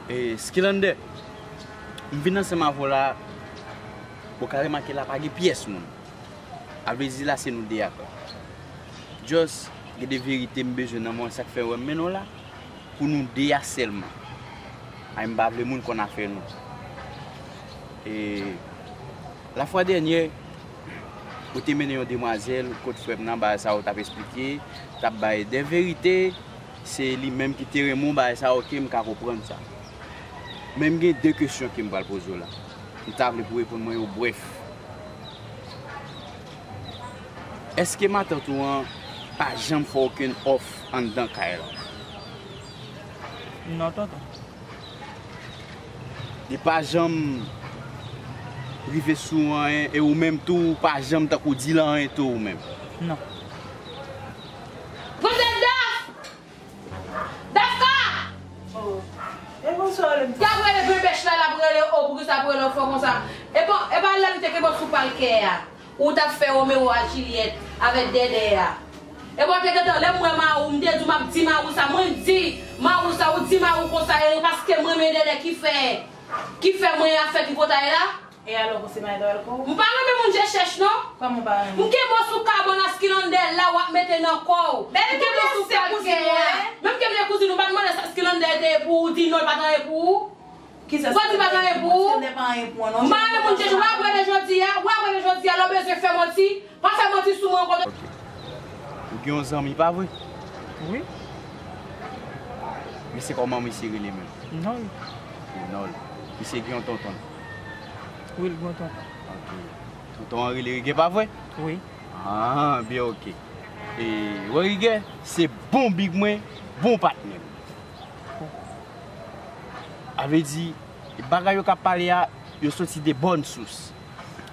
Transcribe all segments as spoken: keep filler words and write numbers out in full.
E, Skilander, m vin ansanm avè w la, ou ka remake la pa gen pyès moun. A vle di la se nou de a. Just, gen de verite m bezwen nan mwen, sa k fè w wè m mennen w la, pou nou de a sèlman. Ay, m pa vle moun konn afè nou. E, lafwa dènyè, ou te mennen yon demwazèl kot frè m nan, bagay sa ou t ap esplike, t ap bay de verite, se li menm ki te renmen w, bagay sa, oke, m ka konprann sa. Men m gen de kesyon ke m pral poze w la. M ta vle pou w reponn mwen yo brèf. Èske matant ou an pa janm fè okenn òf anndan kay la? Non, tonton. Li pa janm rive sou anyen, e ou menm tou, ou pa janm tankou di l anyen tou ou menm? Non. Manzè Daf! Dafka! Oh. E bonswa, le. Y ap rele bebèch la, l ap rele, o, poukisa ap rele w fò konsa? E bon, e pa lè m te kenbe w sou palkè a, ou t ap fè Romeo a Jilyèt avèk Dèdè a. E bon, te gentan, lè m wè Mawou, m te di w, m ap di Mawou sa, mwen di Mawou sa, ou di Mawou konsa, e paske m renmen Dèdè ki fè, ki fè mwen afè tripotay la. E alò, ou se madanm ko? M pa renmen moun je chèch, non. Kòman w pa renmen? M kenbe w sou kabòn a Skilander la, w ap mete nan kò w. Baby, m kenbe w sou palkè a. Menm kenbe kouzin ou, pa t mande sa Skilander te ye pou ou, di non, l pa t anyen pou ou. Kisa? Ou pa di l pa t anyen pou ou? Skilander pa anyen pou mwen, non. M pa renmen moun je chèch, w ap rele jodi a, w ap rele jodi a, lè w bezwen fè manti, pa fè manti sou mwen ankò. Ok. Ou gen yon zanmi, pa vre? Wi. Misye, kòman misye rele menm? Nòl. Nòl. Misye gen yon tonton? Wi, l gen yon tonton. Ok. Tonton an rele Rigè, pa vre? Wi. Ah, byen, ok. E, wè Rigè, se bon big mwen, bon patnè m. A vle di, bagay yo k ap pale a, yo soti de bòn sous.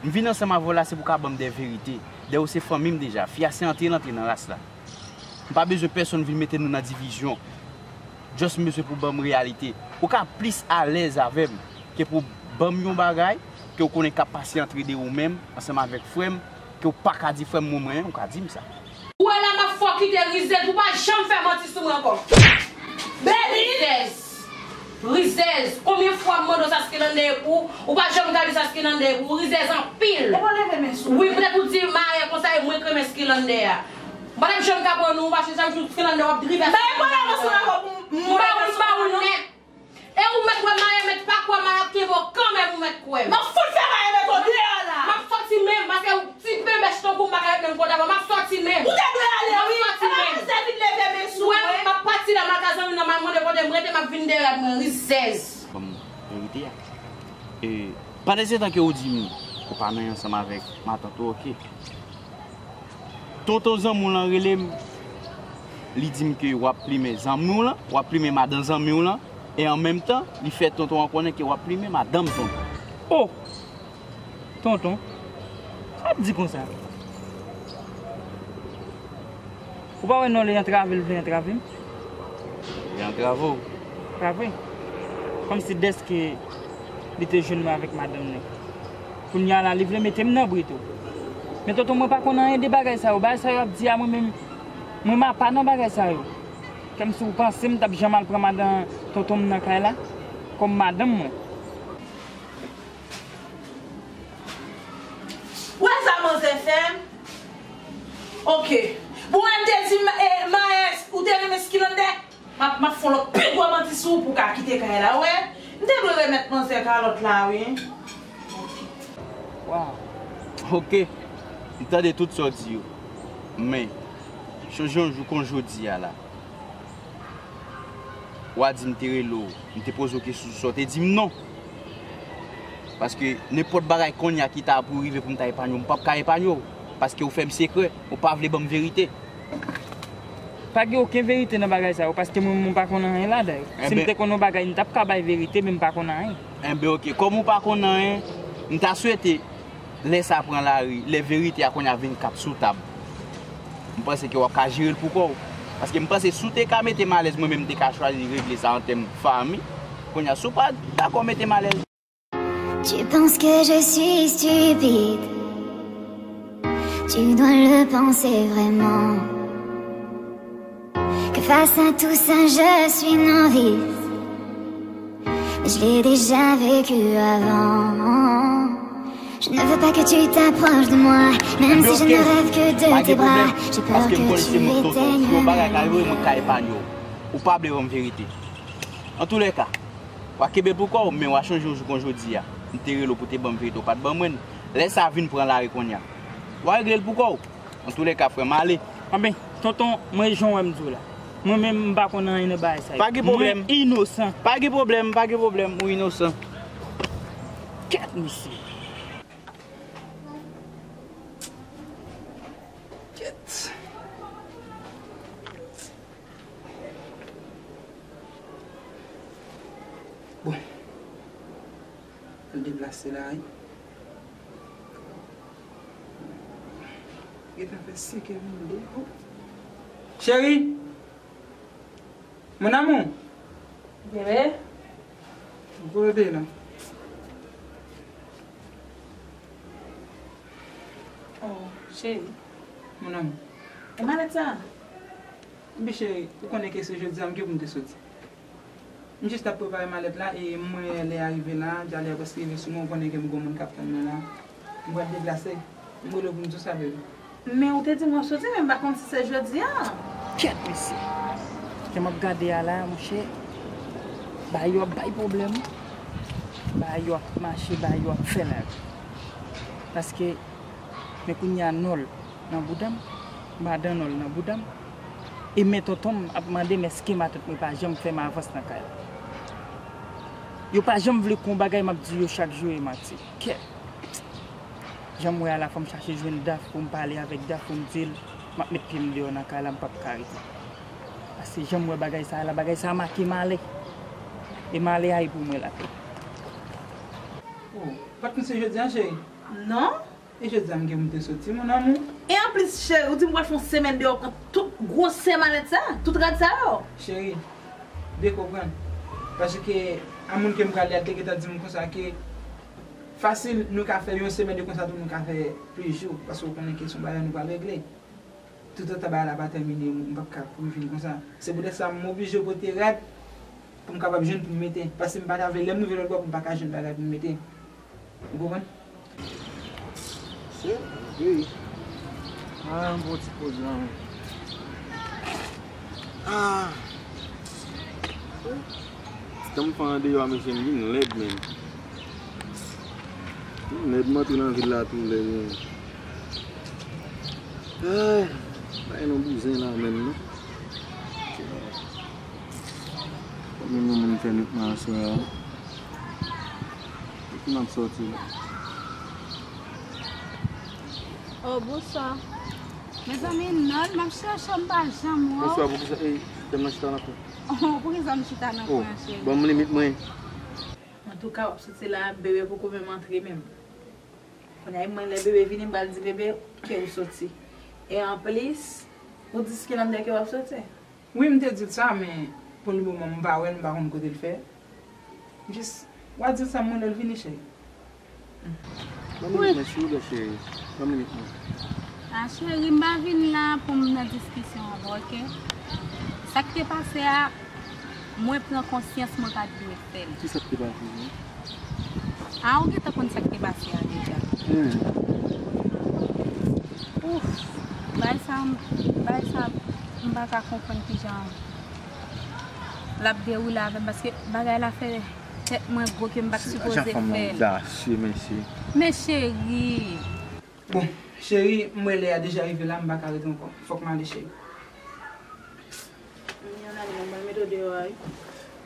M vin ansanm avè w la, se pou w ka ban m de verite. Dèyè ou se fanmi m deja. Fi a se antre l antre nan ras la. M pa bezwen pèsonn vin mete nou nan divizyon. Just m bezwen pou w ban m reyalite. Ou ka plis alèz avè m ke pou w ban m yon bagay ke w konnen k ap pase antre de ou menm ansanm avèk frè m, ke w pa ka di frè m mwen mwen, ou ka di m sa. Ou wè la m ap fè w kite Rizèz, ou pa janm fè manti sou mwen ankò. Baby! Rizèz. Rizèz. Konbyen fwa m mande w sa Skilander ye pou ou, ou pa janm ka di sa Skilander ye pou ou. Rizèz anpil. E pa leve men sou mwen. Wi, poutèt ou di Maè konsa e mwen k renmen Skilander a. M pa t ap janm ka pran nou, paske chak jou Skilander w ap drive. Bay konnen m ansanm avè w pou m, m ba ou, m ba ou nèt. E ou mèt wè Maè mèt pa kwè, Maè ap kenbe w kanmenm, ou mèt kwè m. M ap fout fè Maè mete w deyò la. M ap sòti menm, paske ti bebèch tankou m pa ka ret menm kote avè w, m ap sòti menm. Ou te dwe ale, wi. M ap sòti menm. Epa misye vin leve men sou mwen. M ap pati la, m al ka zanmi m nan, m al mande kote m rete, m ap vin dèyè mwen, Rizèz. Ban m verite a. E, pandan se tan ke ou di m ou pa nan ansanm avèk matant ou, oke. Tonton zanmi w lan rele m, li di m ke w ap plimen zanmi w lan, w ap plimen madan zanmi w lan, e an menm tan, li fè tonton an konnen ke w ap plimen madanm tonton. Oh! Tonton? Sa w ap di konsa? Ou pa wè non li antrave, l vle antrave m? Li antrave w? Pa vre? Kòmsi dèske li te jwenn mwen avèk madanm li. Kounye a la, li vle mete m nan bri tou. Men tonton, mwen pa konn anyen de bagay sa yo. Bagay sa yo ap di a, mwen menm, mwen m apa nan bagay sa yo. Kòmsi w panse m t ap janm al pran madan tonton m nan kay la kòm madanm mwen. Ou wè sa manzè fè m? Oke. Bon, wè m te di m, e, Maes, ou te renmen Skilander? M ap, m ap fè yon lòt pi gwo manti sou ou pou w ka kite kay la, ou wè? M te dwe remèt manzè kalòt la, wi. Waw. Oke. M tande tout sa w di yo. Men, chonje yon jou kon jodi a la. W a di m te rele w, m te poze w kesyon sou sa, w te di m non. Paske nenpòt bagay kounye a ki ta pou rive pou m ta epanye w, m p ap ka epanye w. Paske ou fè m sekrè, ou pa vle ban m verite. Pa gen okenn verite nan bagay sa yo, paske mwen menm mwen pa konn anyen ladan yo. Si m te konn yon bagay, m t ap ka bay verite, men m pa konn anyen. Enben, oke. Kòm ou pa konn anyen, m ta swete lè sa pran lari, lè verite a kounye a vin k ap sou tab, m panse ke w ap ka jere l pou kò w. Paske m panse si w te ka mete m alèz, mwen menm m te ka chwazi regle sa an tèm fanmi. Kounye a, si w pa dakò mete m alèz. Tu penses que je suis stupide? Tu dois le penser vraiment. Que face à tout ça, je suis novice. Je l'ai déjà vécu avant. Je ne veux pas que tu t'approches de moi, même si je ne rêve que de tes bras. J'ai peur que tu éteignes la lumière. Ou pa vle ban m verite. Antoulèka, w a kenbe l pou kò w, men w a chonje yon jou kon jodi a. M te rele w pou te ban m verite, w pa t ban mwen l. Lè sa vin pran lari kounye a. W a regle l pou kò w. Antoulèka, frè m, ale. Anben, tonton, mwen jan w wè m di w la. Mwen menm, m pa konn anyen nan bagay sa yo. Pa gen pwoblèm. Mwen inosan. Pa gen pwoblèm, pa gen pwoblèm, ou inosan. Kèt, mesye. Kèt. Bon. Al deplase la, wi. Gentan fè senk è vennde. Cheri! Mon amour! Bebe? Ou kote la? Oh, cheri. Mon amour. E malèt sa? Bi cheri, ou konnen ke se jodi a m gen pou m te soti. M jis t ap prepare malèt la e m wè lè a rive la, dyalè a prèske rive sou mwen, ou konnen ke m gon moun k ap tann mwen la. M pral deplase, m rele w pou m di w sa, bebe. Men ou te di m w ap soti, men m pa konn si se jodi a. Kèt, mesye. Jan m ap gade a la, monchè, bagay yo ap bay pwoblèm. Bagay yo ap mache, bagay yo ap fè lari. Paske, men kounye a nòl nan bouda m, madan nòl nan bouda m. E men tonton m ap mande m èske matant mwen pa janm fè m avans nan kay la. Yo pa janm vle kon bagay m ap di yo chak jou e manti. Kè. Jan m wè a la, fò m chache jwenn Daf pou m pale avèk Daf pou m di l m ap met pye m deyò nan kay la, m p ap ka rete. Paske jan m wè bagay sa a la, bagay sa a make malè. E malè a e pou mwen l ap ye. Oh, ou pa t konn se jodi a, cheri? Non. E jodi a m gen pou m te soti, mon amour. E anplis, cheri, ou di m pral fè yon semèn deyò, pran tout gwosè malèt sa, tout rad sa yo. Cheri, byen konprann. Paske a moun ke m prale a, l te gentan di m konsa ke fasil, nou ka fè yon semèn de konsa tou, nou ka fè plis jou, paske ou konnen ke se yon bagay nou pral regle. Toutotan bagay la pa tèmine, m p ap ka pou vin konsa. Se poutèt sa, m oblije pote rad pou m kapab jwenn pou m mete. Paske m pa ta vle lè m rive lòt bò pou m pa ka jwenn bagay pou m mete. Ou konprann? Se, wi. Ah, yon bon ti poz la, wi. Ah. Ti tan m fè andeyò a, mesye, m vin lèd, menm. M lèd, m antre nan vil la tou lèd, menm. Ay, pa gen yon bouzen la, menm, non. Konbyen moun fè nout nan aswè a? Epi m ap sòti la. Oh, bonswa. Mezanmi, Nòl, m ap chèche w, m pa janm wè w. Bonswa, poukisa, ey, dam nan chita nan kwen? Oh, poukisa m chita nan kwen an, cheri? Ban m limit mwen. Antouka, w ap soti la, bebe poko menm antre menm. Kounye a, mwen, lè bebe vini, m pral di bebe ke ou soti. E anplis, ou di Skylandè ke w ap soti. Wi, m te di l sa, men pou le moman, m pa wè l, m pa konn kote l fè. Jis, w a di l sa, m wè lè l vini, cheri. Ban m minit mwen, silvouplè, cheri. Ban m minit mwen. Ah, cheri, m pa vin la pou m nan diskisyon avè w, oke? Sa k te pase a, mwen pran konsyans, mwen pa t dwe fè l. Kisa k te pase, menm? Ah, ou gentan konn sa k te pase a deja. Hmm. Ouf, bagay sa, bagay sa, m pa ka konprann kijan l ap dewoule avè m, paske bagay la fè tèt mwen gwo ke m pa t sipoze fè l. Men cheri. Bon, cheri, m wè lè a deja rive la, m pa ka rete ankò. Fòk m ale, cheri. M yon ale, mwen, mwen mete w deyò a, wi.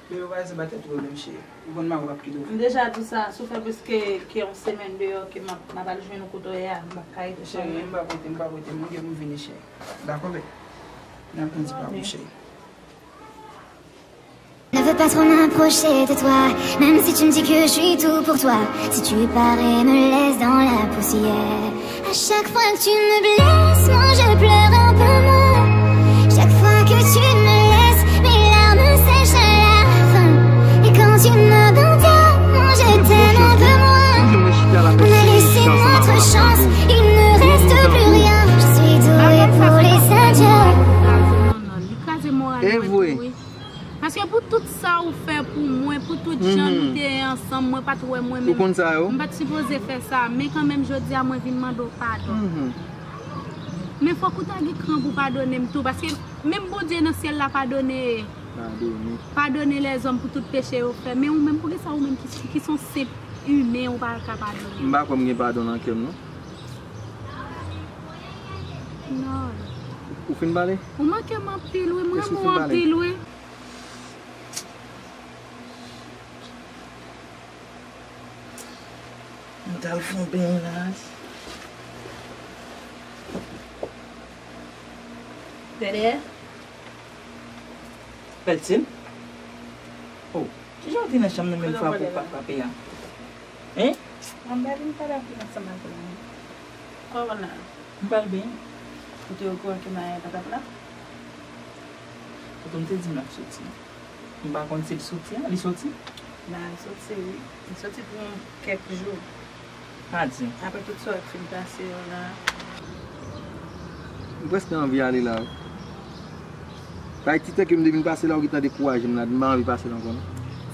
Bebe, pa rete ba tèt ou pwoblèm, cheri. Ou konn mari w p ap kite w. M deja di w sa, si w fè plis ke, ke yon semèn deyò, ke m ap, m ap al jwenn ou kote w ye a, m p ap ka rete san ou. Cheri, m p ap rete, m p ap rete, mwen gen pou m vini, cheri. Dakò, bebe? N ap grandi pa ou, cheri. Ne veux pas trop m'approcher de toi, même si tu me dis que je suis tout pour toi. Si tu parais, me laisse dans la poussière. À chaque fois que tu me blesses, moi je pleure un peu moins. Chaque fois que tu me laisses, mes larmes sèchent à la fin. Et quand tu m'abandonnes, moi je t'aime un peu moins. On a laissé notre chance, il ne reste plus rien. Je suis douée pour les adieux. Li kraze moral mwen tou, wi. Paske pou tout sa ou fè pou mwen, pou Tout jan nou te ansanm, mwen pa t wè mwen menm. Ou konn sa yo? M pa t sipoze fè sa, men kanmenm jodi a mwen vin mande w padon. Men fòk ou ta gen kran pou padone m tou, paske menm Bondye nan syèl la padone, padone lèzòm pou tout peche yo fè. Men ou menm, poukisa ou menm ki, ki se yon senp imen, ou pa ka padone? M pa kwè m gen padon nan kè m, non. Non. Ou fin pale? Ou manke m anpil, wi. M renmen w anpil, wi. M t al fè yon benyen la. Dèdè. Bèltin? Oh, kijan w te nan chanm nan menm fwa pou w pa frape a? Hein? Ann ba vin pale anpil ansanm ak ou la. Kòman w la? M pral byen. Ou te okouran ke Maya pa t ap la? Tonton m te di m l ap soti. M pa konn si l soti a. Li soti? Maya soti, wi. Li soti pou yon kèk jou. Pa di. Apre tout sa w ap fin pase yo la. M prèske anvi ale la, wi. Bay ti tan ke m te vin pase la, ou gentan dekouraje m la, m pa anvi pase la ankò, non.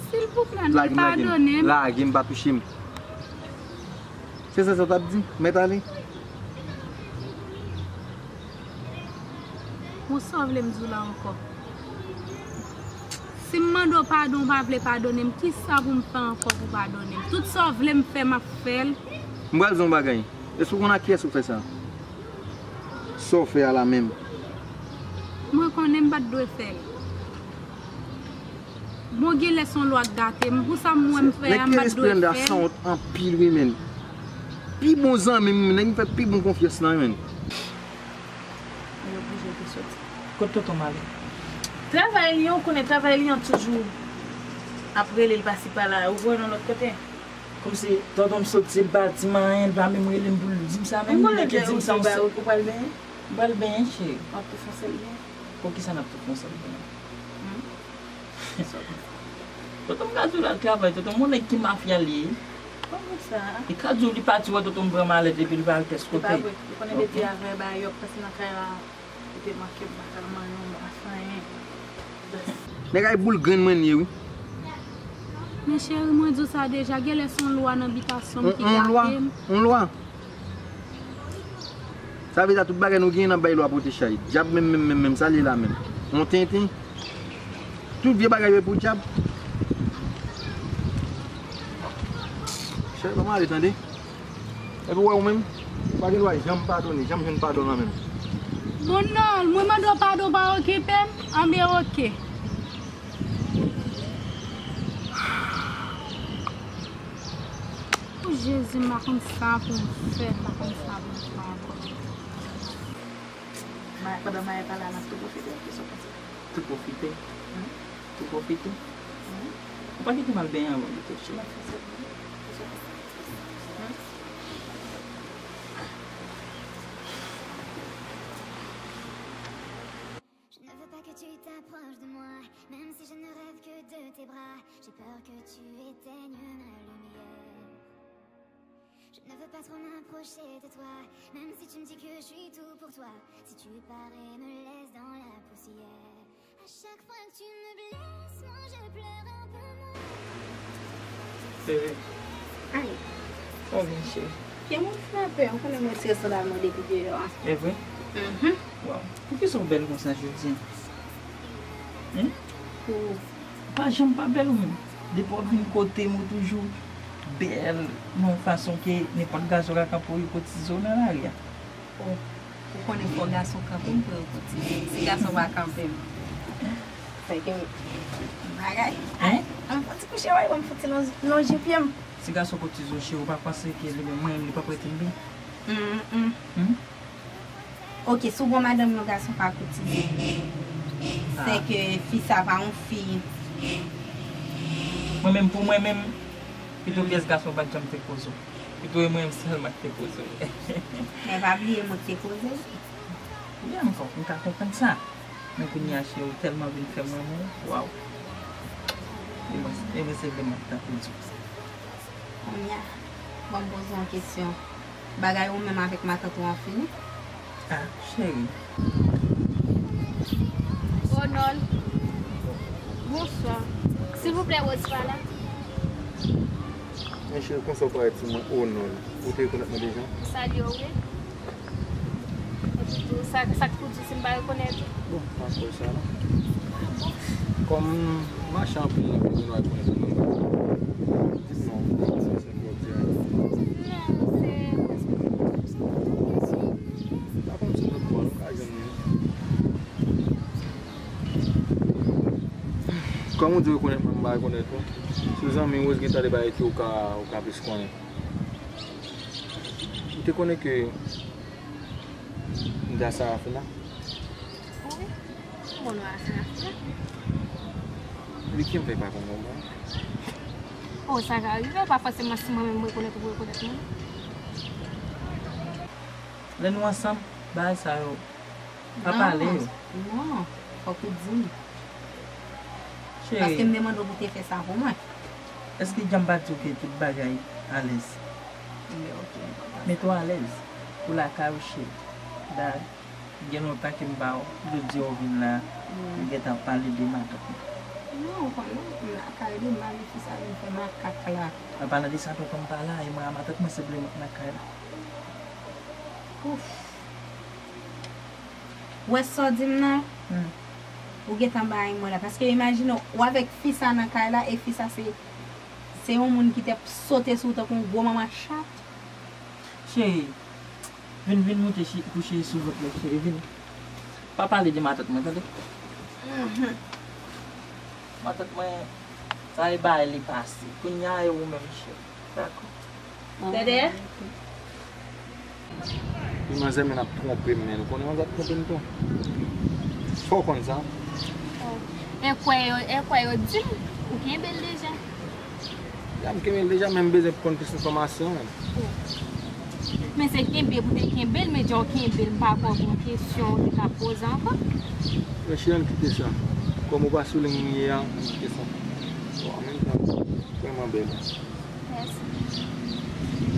Silvouplè, non, padone m. Lage m, pa touche m. Se sa sa t ap di? Mèt ale? Bon, sa w vle m di w la ankò? Si m mande w padon, ou pa vle padone m, kisa pou m fè ankò pou padone m? Tout sa w vle m fè, m ap fè l. M pral di w yon bagay. Èske w konn ak kiyès ou fè sa? Sa w fè a la menm. Mwen konnen m pa t dwe fè l. Bon, genlè se yon lwa k gate m. Pou sa m wè m fè a, m pa t dwe fè l. Nèg ki respire m de a sanwont anpil, wi, menn. Pi bon zanmi m, nèg m fè pi bon konfyans lan, wi, menn. Li oblije te soti. Kot tonton m ale? Travay li an, ou konnen travay li an toujou ap rele l pasi pala. Ou wè l yon lòt kote? Kòmsi tonton m soti, l pa di m anyen, l pa menm rele m pou l di m sa menm, li te di m sa. Ou pral benyen? M pral benyen, cheri. W ap tou fon sèl benyen? Poukisa n ap tou fon sèl benyen? Tonton m ka di w l al travay, tonton m yon nèg ki mafya li ye. Kòman sa? Li ka di w li pati wè tonton m pran malèt epi l pa al kès kote. Se pa vre. Ou konnen depi avè Bayòk pase nan kay la, li te manke m pa ka manyen, m pa fè anyen. Nèg ay boul grenn mwen ye, wi. Men cheri, mwen di w sa deja, genlè se yon lwa nan bitasyon m ki gate m. Yon lwa? Yon lwa? Sa vle di a tout bagay nou genyen n ap bay lwa pote chay. Dyab menm, menm, menm, menm, sa l ye la menm? Yon tenten? Tout vye bagay yo e pou dyab? Cheri, ban m ale tande. Epi w wè ou menm, ou pa gen dwa janm padone, janm jwenn padon nan men m. Bon, non, mwen mande w padon, w pa okipe m? Anben, oke. O Jezi, m pa konn sa pou m fè, m pa konn sa pou m fè ankò. Pandan Maya pa la, n ap tou pwofite, kisa w panse? Tou pwofite? Tou pwofite? Ou pa kite m al benyen avan pito, cheri. Je ne veux pas que tu t'approches de moi, même si je ne rêve que de tes bras. J'ai peur que tu éteignes ma lumière. Je ne veux pas trop m'approcher de toi, même si tu me dis que je suis tout pour toi. Si tu parais, me laisse dans la poussière. À chaque fois que tu me blesses, moi je pleure un peu moins. Bebe. Ay. Kòman w ye, cheri? Pye m frape, ou konnen m retire sandal mwen depi deyò a. E vre? Mhm. Waw. Poukisa w bèl konsa jodi a? Hen? Pou ou. Pa janm pa bèl ou menm. Depi w ap vin kote m, ou toujou bèl, nan yon fason ke nenpòt gason ka kanpe w, yo kotize w nan lari a. O, ou konnen fò gason kanpe m pou yo kotize m. Si gason pa kanpe m, fè ke bagay. Hen? An m fouti kouche, wi, an m fouti lonje pye m. Si gason kotize w, cheri, ou pa panse ke li menm, mwen menm, li p ap rete m byen? Mm, mm. Hmm? Oke, si w gon madanm, yon gason pa kotize. Ah. Sèke fi sa pa yon fi. Mwen menm, pou mwen menm, pito pyès gason pa t janm te koze w. Pito e mwen menm sèlman ki te koze w. Men pa bliye mwen ki te koze w. Byen, m ka, m ka konprann sa. Men kounye a, cheri, ou tèlman vin fè m renmen w. Waw. E mwen, e mwen se vle m ap tankou di w. Kounye a, ban m poze w yon kesyon. Bagay ou menm avèk matant ou an fini? Ah, cheri. Ronald. Bonswa. Silvouplè, Rose pa la? Men cheri, konsa w parèt sou mwen, o non. Ou te rekonèt mwen deja? M salye w, wi. Epi tou, sa, sa k pou di si m pa rekonèt ou? Bon, m pa kwè sa, non. Ah bon? Kòm m mache anpil, anpil moun rekonèt mwen. Di m non, se sa k w ap di a. Non, se paske m santi m pa konn si m ap pran okazyon li. Kòm ou di rekonèt mwen, m pa rekonèt ou. Si w zanmi Rose, gen tande bagay ke ou ka, ou ka plis konnen. Ou te konnen ke m te a Sarafina? Wi, m konnen w a Sarafina. Epi ki m fè pa konn konprann? Oh, sa ka rive, pa fòseman si mwen menm m rekonèt ou, ou rekonèt mwen. Lè nou ansanm, bagay sa yo, pa pale yo. Non, fòk ou di m. Cheri. Paske m te mande w pou te fè sa pou mwen. Èske jan m pa di w ke tout bagay alèz? Ebyen, ok, m kontan. Mete w alèz. Ou lakay ou, cheri. Da, gen lontan ke m pa w, jodi a w vin la, m gentan pale de matant mwen. Non, ou konnen, m lakay li, m pa vle fi sa vin fè makak la. An palan de sa, tonton m pa la, e mwen a matant mwen, se vle m lakay la. Ouf. Ou wè sa w di m nan? Hmm. Ou gentan bay mwen la. Paske imajine w, ou avèk fi sa nan kay la, e fi sa se, se yon moun ki te sote sou ou tankou yon gwo manman chat. Cheri, vin, vin moute chi-, kouche sou vant mwen, cheri, vin. Pa pale de matant mwen, tande? Mhm. Matant mwen, sa e bagay li pase. Kounye a e ou menm, cheri. Dakò. Dèdè? Wi, manzè, men ap twonpe m, men ou konnen manzè ap twonpe m tou. Fò w konn sa. Oh. E kwè yo, e kwè yo di m, ou kenbe l deja. Ya, m kenbe l deja, men m bezwen konn plis enfòmasyon, men. Oh. Men se kenbe pou te kenbe l, men jan w kenbe l, m pa kwè w gen kesyon ou te ka poze ankò. Men cheri, ann kite sa. Kòm ou pa sou liy mwen ye a, ann kite sa. Bon, an menm tan, vrèman bèl. Mèsi.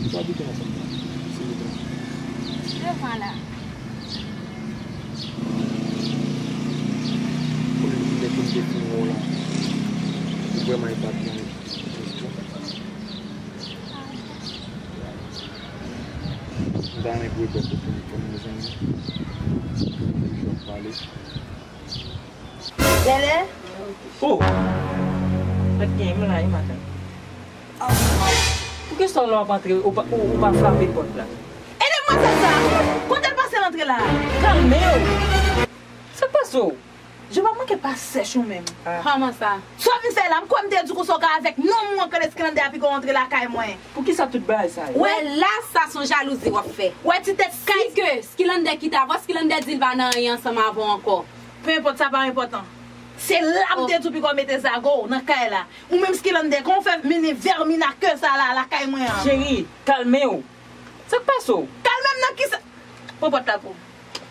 Ou abite nan fanm nan, silvouplè? Devan la. Konnen lè ke m te fin wè w la, ou vrèman epate m. M ta renmen pou w bò kote m, mezanmi. Pou nou toujou ap pale. Lele? Oh! Sa k gen, m la wi, matant. Poukisa lè w ap antre, ou pa, ou, ou pa frape pòt la? E demwazèl sa, kote l pase l antre la? Kalme w! Sa k pase w? Je pa manke pa sèch ou menm. Ah. Kòman sa? Sa w vin fè la? M kwè m te di w konsa w ka avèk nonm ou an, kote Skilande a pike w antre lakay mwen. Poukisa tout bagay sa yo? Wè la, sa se yon jalouzi w ap fè. Wè ti tèt kay. Si ke Skilande kite avè w, Skilande di l pa nan anyen ansanm avè w ankò. Pe enpòt, sa pa enpòtan. Se la m te di w pike w mete zago w nan kay la. Ou menm Skilande, kòman w fè mennen vèmin a ke sa la lakay mwen an? Cheri, kalme w. Sa k pase w? Kalme m nan kisa? Pran pòt la pou.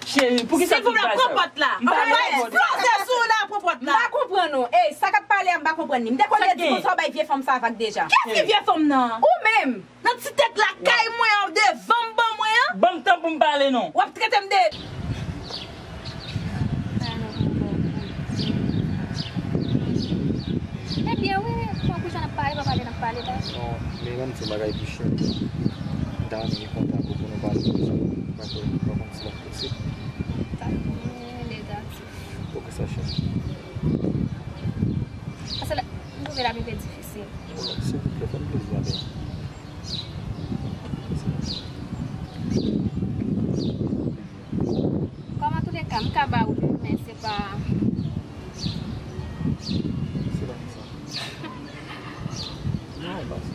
Cheri, poukisa tout bagay sa yo? Silvouplè, pran pòt la. M pa bay pòt. Pran pòt la. M pa konprann ou. Ey, sa k ap pale a, m pa konprann li. M te konn te di konsa w bay vye fanm sa vag deja. Kiyès ki vye fanm nan? Ou menm. Nan ti tèt lakay mwen an, devan m ban mwen an. Ban m tan pou m pale non. W ap trete m de Ebyen wi, fò kou jan n ap pale, pa pale n ap pale la. Non, men menm se bagay pi chen. M ta renmen gen kontak ou pou nou pale de sa. M pa kwè, m pa konn si l ap posib. Ta, men negatif. Poukisa, cheri? Paske la, m twouve l ap enpe difisil. Silvouplè, fè m plezi avè w. Kòm antouleka, m ka ba ou li, men se pa. Se pa ki sa? Non, pa sa.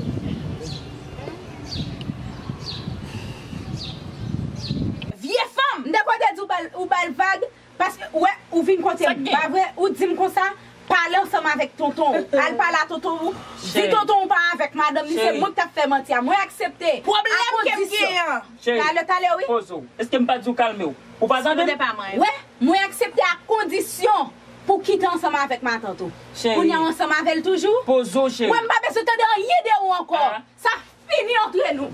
Vye fanm! M te konn te di w ba l, ou ba l vag, paske, wè, ou vin kote m. Sa k gen? Pa vre, ou di m konsa, pale ansanm avèk tonton w. Al pale a tonton w. Di tonton w pa avèk madanm li, se mwen k t ap fè manti a. Mwen aksepte. Pwoblèm ke m gen an. Cheri, talè, talè, wi. Poze w. Èske m pa di w kalme w? Ou pa tande m? Wè, mwen aksepte a kondisyon pou w kite ansanm avèk matant ou. Cheri. Kounye a w ansanm avè l toujou? Poze w, cheri. Mwen, m pa bezwen tande anyen de ou ankò. Ah. Sa fini antre nou.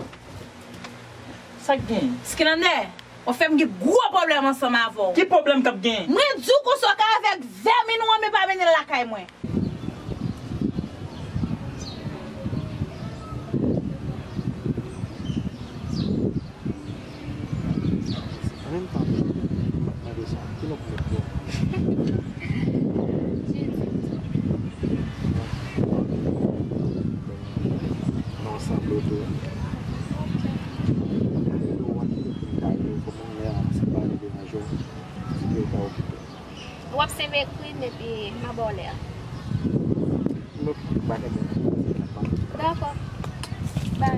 Sa k gen? Skilande, w ap fè m gen gwo pwoblèm ansanm avè w. Ki pwoblèm k ap gen? Mwen di w konsa w ka avèk vèmin ou an, men pa mennen l lakay mwen. Gade nou wè ki lè pou m ka rele w, kòman w ye a, si m pa vle deranje w, di ke w pa okipe. W ap seve ekri m epi m a ba w lè a. M pa gen pwoblèm. Dakò. Bay.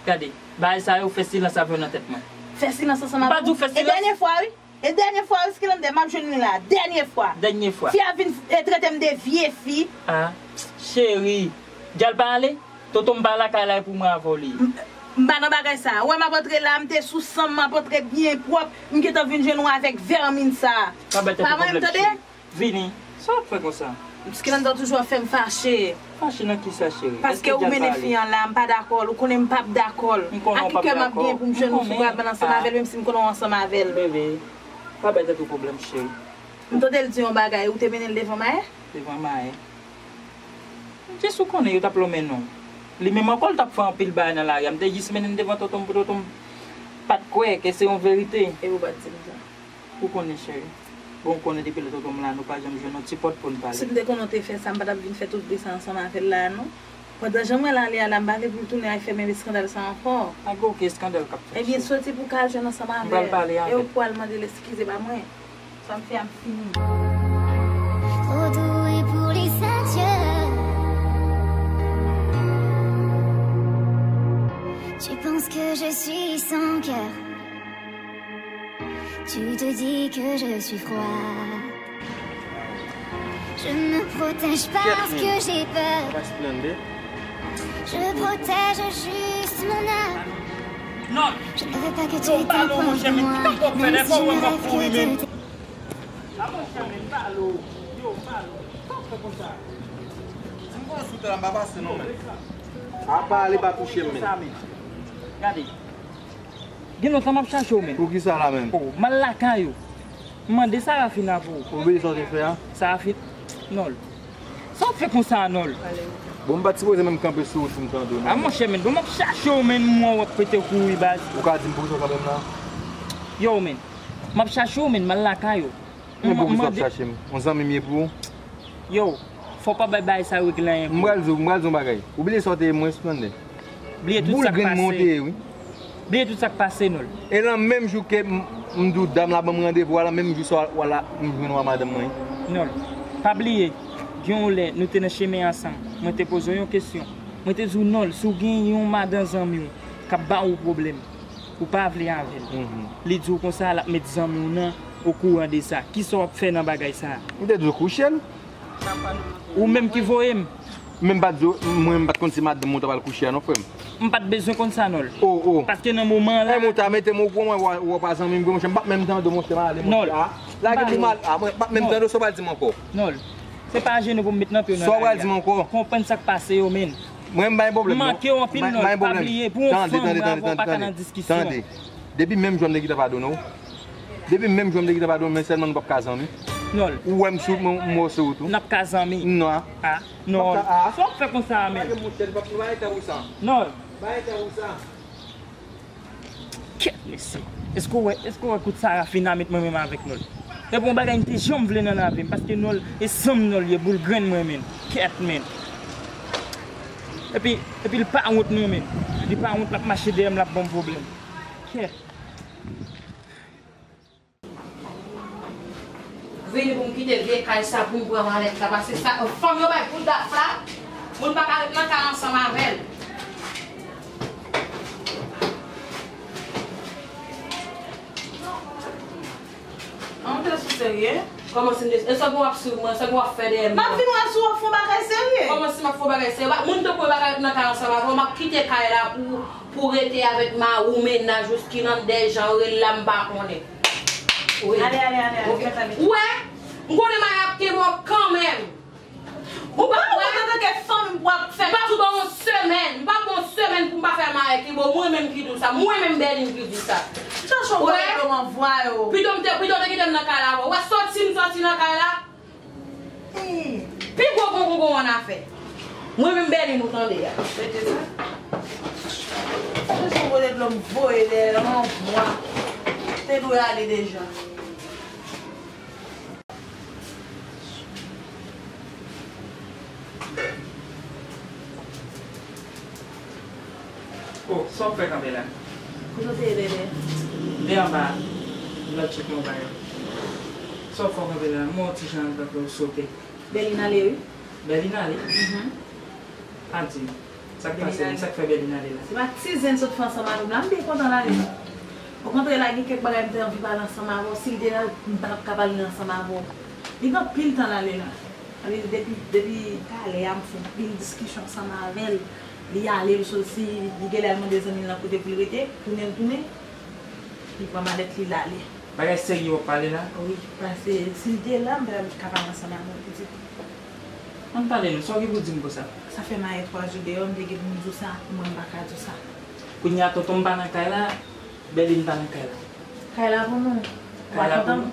Gade, bagay sa yo fè silans avè w nan tèt mwen. Fè silans ansanm avè w? M pa di w fè silans. E dènye fwa, wi. E dènye fwa, Eskelande, m ap jwenn li la. Dènye fwa. Dènye fwa. Fi a vin, e, trete m de vye fi. Ah, cheri. Djal pa ale? Toto m pa lakay la, e pou mwen avè w li ye. M, m pa nan bagay sa. Ou wè m ap antre la, m te sou san m, m ap antre byen pwòp. M gentan vin jwenn ou avèk vèmin sa. Pa bay tèt ou pwoblèm, cheri. Vini. Sa w ap fè konsa? Eskelande toujou ap fè m fache. Fache nan kisa, cheri? Paske ou mennen fi an la, m pa dakò l. Ou konnen m p ap dakò l. M konnen w p ap dakò. A ki kè m ap gen pou m jwenn ou sou pral ansanm avè l, menm si m konnen w ansanm avè l. Bebe, pa bay tèt ou pwoblèm, cheri. M tande l di yon bagay, ou te mennen l devan Maè? Devan Maè? Jis ou konnen yo t ap lonmen non. Li menm ankò, l t ap fè anpil bagay nan lari a. M te jis mennen l devan tonton m pou tonton m pa t kwè ke se yon verite. E ou pa t di m sa? Ou konnen, cheri. Bon, ou konnen depi lè tonton m la, nou pa janm jwenn yon ti pòt pou n pale. Si m te konnen w te fè sa, m pa t ap vin fè tout bri sa ansanm avè l la, non. Pandan jan mwen la, ale a la, m pa vle pou l tounen al fè menm eskandal sa ankò. Pa gen okenn eskandal k ap fèt, cheri. Ebyen, soti pou w ka al jwenn ansanm avè l. M pral pale avè l. E ou pral mande l eskize ba mwen. Sa m fè a m fini. Trop doux et pour les adultes. Tu penses que je suis sans cœur. Tu te dis que je suis froid. Je me protège parce que j'ai peur. Je protège juste mon âme. Non. Je ne veux pas que tu t'approches de moi, même si je rêve que de... A monchè, men, m pale w. Yo, m pale w. Sa w fè konsa? Si m konn sou tè la, m pa pase non, men. A pale, pa touche m, men. Gade. Gen lontan m ap chache w, men. Pou ki sa la, men? Oh, m al lakay ou. M mande Sarafina pou ou. Ou bliye sa w te fè a? Sarafina. Nòl. Sa w ap fè konsa, Nòl? Bon, m pa t sipoze menm kanpe sou wout pou m tande w, non. A, monchè, men, bon, m ap chache w, men, m wè w ap pete kouri, baz. Ou ka di m poukisa w kanpe m la? Yo, men, m ap chache w, men, m al lakay ou. Men poukisa w ap chache m? Yon zanmi m ye pou ou? Yo, fò w pa bay bagay sa yo regle anyen pou ou. M pral di w, m pral di w yon bagay. Ou bliye sa w te ye mwen, Esplande? Bliye tout sa k pase. Boul grenn mwen w te ye, wi. Bliye tout sa k pase, Nòl. E lan menm jou ke m, m di w dam la ban m randevou a, lan menm jou sa w al la, m jwenn w a madanm mwen. Nòl, pa bliye, gen yon lè, nou te nan chemen ansanm. Mwen te poze w yon kesyon. Mwen te di w, Nòl, si w gen yon madan zanmi w k ap ba ou pwoblèm, ou pa vle avè l. Mhm. Li di w konsa, l ap met zanmi w nan okouran de sa. Kisa w ap fè nan bagay sa a? M te di w kouche l. Ou menm ki voye m. Men m pa t di w, mwen menm pa t konn si madanm ou ta pral kouche a non, frè m. M pa t bezwen konn sa, Nòl. Oh, oh. Paske nan moman an la. Menm ou ta mete m okouran, mwen, wè, wè w pa zanmi m vre, monchè, m p ap menm tande w, monchè, m ale, monchè. Nòl. A, lage pou m al, a, mwen, m p ap menm tande w, sa w pral di m ankò. Nòl. Se pa ajenou pou m met nan pye w nan lari a. Sa w pral di m ankò? Konprann sa k pase yo, men. Mwen, m pa gen pwoblèm, non. M manke w anpil, Nòl. Pa bliye, pou yon fanm, bravo, w pa ka nan diskisyon. Tande. Depi menm jou a m te gentan padone w. Depi menm jou a m te gentan padone w, men sèlman nou p ap ka zanmi. Nòl. Ou wè m sou, m, m wè w sou wout ou. N ap ka zanmi. Non. A, Nòl. Sa w ap fè konsa a, men? Pa gen monchè, nou p ap, nou pa gen tan pou sa. Nòl. Pa gen tan pou sa. Kèt, mesye. Èske w wè, èske w wè kout Sarafina met mwen menm avèk Nòl? E bon bagay m te janm vle nan lavi m, paske Nòl, e san m Nòl ye, boul grenn mwen, men. Kèt, men. Epi, epi l pa wont non, men. Li pa wont, l ap mache dèyè m, l ap ban m pwoblèm. Kèt. Vini pou m kite vye kay sa pou m pran malèt la, paske sa, fanm yo bay pou daf la, moun pa ka ret nan kay ansanm avè l. An, w te sou serye? Kòman si m te, e sa pou w ap swiv mwen, sa pou w ap fè dèyè m? M ap vin wè si w ap fè yon bagay serye. Kòman si m ap fè yon bagay serye? Moun tankou yo pa ka ret nan kay ansanm avè w, m ap kite kay la pou, pou rete avèk mari w, mennaj ou, Eskelande, jan yo rele la, m pa konnen. Wi. Ale, ale, ale, ale, mèt ale. Ou wè? M konnen Maya ap kenbe w kanmenm. Ou pa wè? Antanke fanm, m p ap fè. M p ap ba w yon semèn. M p ap ba w yon semèn pou m pa fè Maya kenbe w. Mwen menm ki di w sa. Mwen menm Bèlin ki di w sa. Chache yon pwoblèm anvwa yo. Pito m te, pito w te kite m nan kay la avan. Ou wè sòti m sòti nan kay la? Pi gwo gongongon annafè. Mwen menm Bèlin ou tande a. Mete sa. Jezi, ou voye dlo m voye dèyè l anvwa. Te dwe ale deja. Oh, sa w fè kanpe la? Kote w te ye, Dèdè? M te anba lòt chèf mwen bay. Sa w fè w kanpe la? M wè w ti jan tankou w sote. Bèlin ale, wi. Bèlin ale? Mhm. Pa di m. Sa k pase? Sa k fè Bèlin ale la? Se pa ti zen sot fè ansanm avè m la, m byen kontan l ale. Okontrè, la gen kèk bagay m te anvi pale ansanm avè w. Si l te la, m pa t ap ka pale ansanm avè w. Li gen anpil tan l ale la. Sa vle di depi, depi talè a, m fè anpil diskisyon ansanm avè l. Li ale, l soti, li genlè al mande zanmi l nan kote pou l rete, tounen l tounen, li pran malèt li, l ale. Bagay serye w ap pale la? Wi, paske si l te la, m pa t ap ka pale ansanm avè w, pitit. Ann pale non, sa w gen pou di m konsa? Sa fè mayè twa jou deyò, m te gen pou m di w sa, mwen m pa ka di w sa. Kounye a tonton m pa nan kay la, Bèlin pa nan kay la. Kay la pou nou? Kay la pou nou.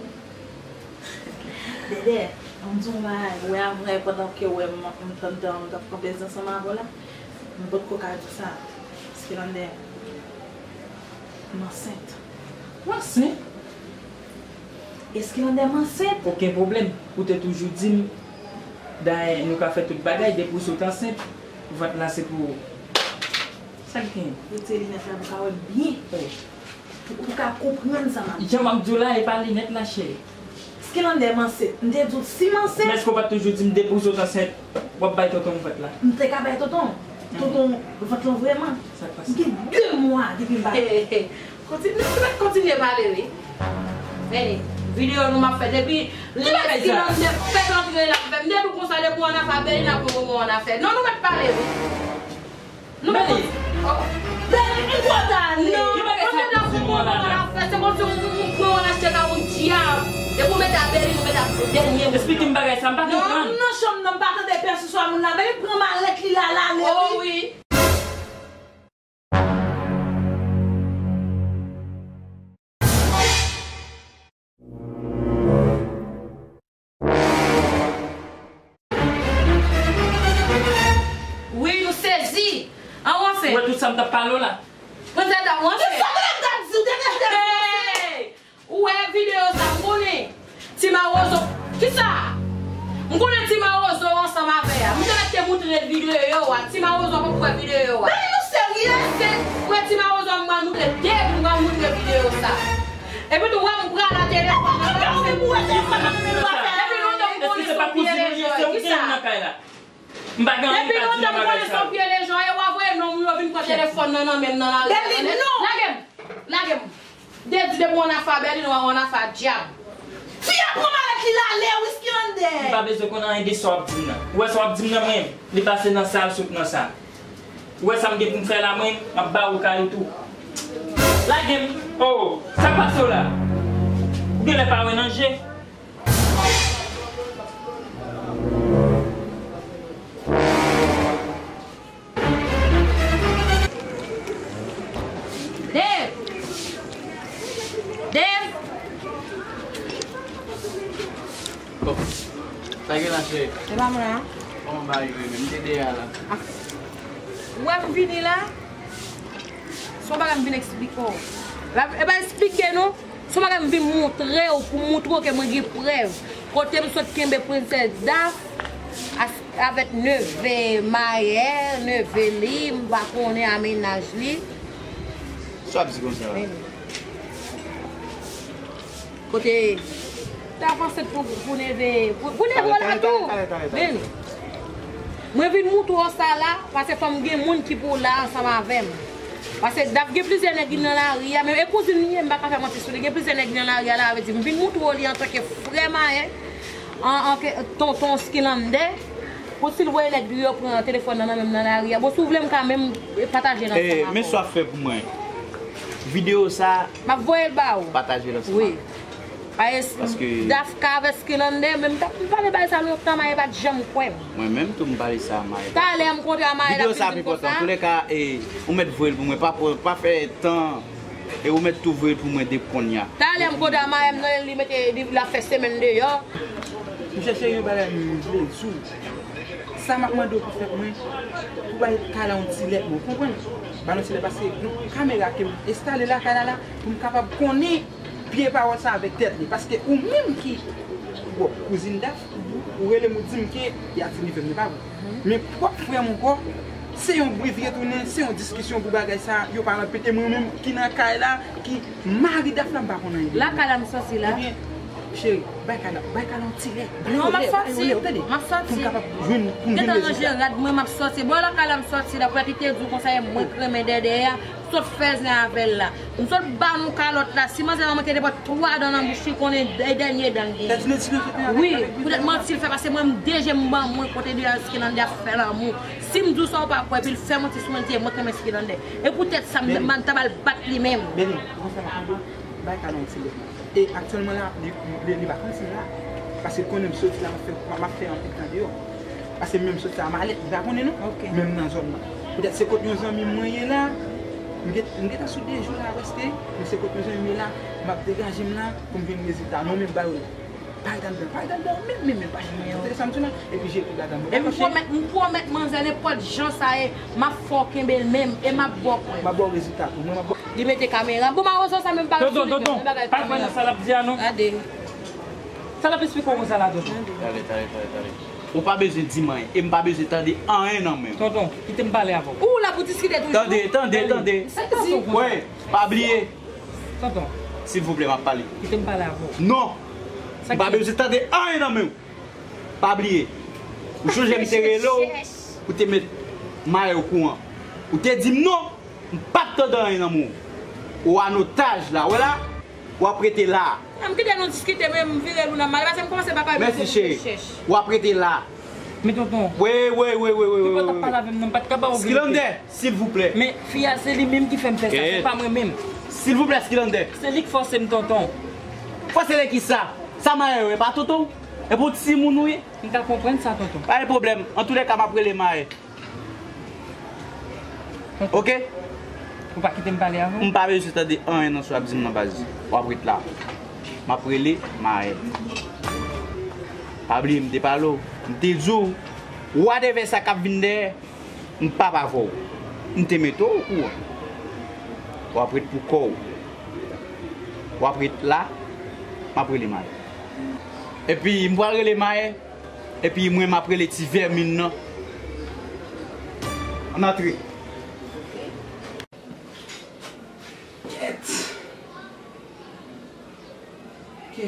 Dèdè, ann di w yon bagay, wè avanyè pandan ke w wè m, m t anndan, m t ap pran plezi ansanm avè w la, m potko ka di w sa, Eskelandè, m ansent. Ou ansent? Eskelandè, m ansent. Okenn pwoblèm. Ou te toujou di m, dayè, nou ka fè tout bagay, depi w sot ansent, vant la se pou ou. Sa k gen? Retire linèt la pou w ka wè m byen. Wi. Pou, pou w ka konprann sa m ap di. Jan m ap di w la, e pa linèt la, cheri. Eskelandè, m ansent. M te di w si m ansent. Men èske w pa t toujou di m depi w sot ansent, w ap bay tonton m vant la? M te ka bay tonton. Mhm. Tonton vant lan vrèman. Sa k pase? M gen de mwa depi m pa. Kontinye, kontinye pale, wi. Men, videyo nou m ap fè depi lè Eskelandè fèk antre la, m fè m te di w konsa depi w annafè, Bèlin ap pran moman w annafè. Non, nou mèt pale, wi. Nou mèt. Bèlin, m kontan ale. Non, non, non, non, non, non, se kòmsi ou pran w al achte kay yon dyab. Depi w mete a Bèlin, ou mete a dènye moun. Eksplike m bagay sa, m pa konprann. Non, nan chanm nan, m pa tande pèsisyon a moun la. Bèlin pran malèt li la, l ale, wi. Oh, wi. Wi, nou sezi. An w anfen. Ou wè tout sa m t ap pale w la? Prensès Daf, ou anfen. Kisa Prensès Daf di w te deja? Hey! Ou wè videyo sa, m konnen. Ti Mawozo. Kisa? M konnen Ti Mawozo ansanm avè a. M te mèt te moutre l videyo a. Ti Mawozo poko wè videyo a. Men nou serye? Se, wè Ti Mawozo m pral moutre depi m pral moutre videyo sa. Epi tou wè m pral a telefòn nan. Depi lontan m konnen se yon vye lejè. Kisa? M pa gen anyen m ka di nan bagay sa yo. Depi lontan m konnen se yon vye lejè, e w a voye nonm yo vin pran telefòn nan nan men m nan lari a. Lage m! Lage m! De di depi w annafè a Bèlin, w annafè a dyab. Fi a pran malèt li, l ale, wi, Eskelandè. M pa bezwen konn anyen de sa w ap di m nan. Ou wè sa w ap di m nan mwen, li pase nan sa, l sot nan sa. Ou wè sa m gen pou m fè la, mwen, m ap ba ou kay ou tou. Lage m. Oh, sa k pase w la? Ou genlè pa wè nan je. Dave! Dave! Oh, sa gen la, cheri? Se pa mwen, an? Kòman bagay yo ye menm? M te dèyè a la. Ah. Ou wè m vini la? Se yon bagay m vin eksplike w. La, e pa eksplike nou. Se yon bagay m vin moutre w, pou moutre w ke mwen gen prèv. Kote m sot kenbe Prensès Daf as-, avèk neve Mayè, neve li, m pa konnen a mennaj li. Sa w ap di konsa la? Men. Kote Daf ansent pou, pou neve, pou, pou neve w la tou. Men. Mwen vin moutre w sa la, paske fò m gen moun ki pou la ansanm avè m. Paske Daf gen plizyè nèg ki nan lari a, men e kouzin li ye, m pa ka fè manti sou li. Gen plizyè nèg ki nan lari a, la, vle di, m vin moutre w li antanke frè Mayè, an, an ke, tonton Eskelandè, pou si l voye nèg li yo pran telefòn nan nan men m nan lari a. Bon, si w vle, m ka menm pataje l ansanm avè w. Men sa w ap fè pou mwen. Videyo sa, m ap voye l ba ou. Pataje l ansanm avè m. Wi. Paske Daf ka avè Eskelandè, men m t ap pale bagay sa lontan, Mayè pa t janm kwè m. Mwen menm tou m pale sa a Mayè. Talè m kontre a Mayè, l ap vin di m konsa. Videyo sa ap enpòtan. Antoulèka, e, ou mèt voye l pou mwen, pa pran, pa fè tan, e ou mèt tou voye l pou mwen depi kounye a. Talè m kontre a Mayè, m nan li mete, li, l ap fè semèn deyò. Monchè cheri, yon bagay m vle di w. Sa m ap mande w pou fè pou mwen, pou bay kay la yon ti lèt, bon, ou konprann? Ba l yon ti lèt, paske yon kamera ke m enstale lakay la, la, pou m kapab konnen vye pawòl sa avèk tèt li, paske ou menm ki, bon, kouzin Daf, ou rele m, ou di m ke y a ti neve m, li pa vre. Men pwòp frè m ankò, Se yon bri vire tounen, se yon diskisyon pou bagay sa, yo pa ranpete mwen menm ki nan kay la, ki mari Daph la, m pa konn anyen de li. Lakay la m sòti la. Ebyen, cheri, bay kay la, bay kay la yon ti lè. Non, m ap sòti. M ap sòti. Pou m kapab jwenn, pou m jwenn rezilta. Gentan ranje rad mwen, m ap sòti. Bon, lakay la m sòti la, poutèt li te di w konsa, e mwen k renmen dèdè a, sot fè zen avè l la. M sot ba nou kalòt la. Si manzè nan manke te pran twa dan nan bouch li, konnen dè-, dènye dan l genyen. Wi, poutèt manti l fè, paske mwen m deje m ban mwen kote de Skilander ap fè lanmou. Si m di w sa ou pa kwè, epi l fè manti sou mwen, l di e mwen k renmen Skilander. E poutèt sa m, m ta ba l bat li menm. Beni, ou konn sa m ap di w? Bay kay la yon ti lè. E aktyèlman la, li, li, li vakansi la. Paske l konnen m soti la, m ap fè, m ap fè anpil tan deyò. Paske menm sot sa a malèt, li pa konnen non. Ok. Menm nan zòn nan. Poutèt se kot yon zanmi mwen ye la. M gen, m gentan sou de jou la prèske. Men se kot yon zanmi m ye la. M ap degaje m la pou m jwenn rezilta. Non, men ba yo la. Pa ret anndan, pa ret anndan, menm, menm, menm, pa janm ret anndan. Tande sa m di w la? Epi jete bagay mwen. Epi m pwomèt, m pwomèt manzè nenpòt jan sa ye, m ap fè w kenbe l menm. E m ap ba w prèv. M ap ba w rezilta tou. Mwen, m ap ba w. Li mete kamera. Bon, mawozo sa menm pa ret sou li menm. Tonton, tonton, pa kwè nan sa l ap di a non. Gade. Sa l ap esplike w konsa la, tonton? Tande. Tande, tande, tande, tande. Ou pa bezwen di m anyen, e m pa bezwen tande anyen nan men w. Tonton, kite m pale avè w. Ou la pou diskite toujou. Tande, tande, tande. Sa k pase w konsa? Wè, pa bliye. Tonton. Silvouplè, m ap pale. Kite m pale avè w. Non. M pa bezwen tande anyen nan men w. Pa bliye. Ou chonje m te rele w, ou te met Maye okouran. Ou te di m non. M p ap tande anyen nan men w. Ou an otaj la, w wè la? W ap rete la. An m kite nou diskite, men m vire pou n al male, paske m kòmanse pa ka viv rechèch. Mèsi, cheri. W ap rete la. Men tonton. Wi, wi, wi, wi, wi, wi, wi. Ou pa t ap pale avè m non, m pa t ka ba w verite. Skilander, silvouplè. Men fi a se li menm ki fè m fè sa, se pa mwen menm. Silvouplè, Skilander. Se li k fòse m, tonton. Fòse de kisa? Sa Maye ye, pa tonton w? E pou timoun ou ye? M ka konprann sa, tonton. Pa gen pwoblèm. Antoulèka, m ap rele Maye. Ok? Ou pa kite m pale avè w? M pa bezwen tande anyen nan sa w ap di m nan baz. W ap ret la. M ap rele Maye. Pa bliye m te pale w. M te di w, whatever sa k ap vin dèyè, m p ap avè w. M te mete w okouran. W ap ret pou kò w. W ap ret la. M ap rele Maye. Epi m pral rele Maye. Epi mwen m ap rele ti vèmin nan. Ann antre. Kèt. Ok.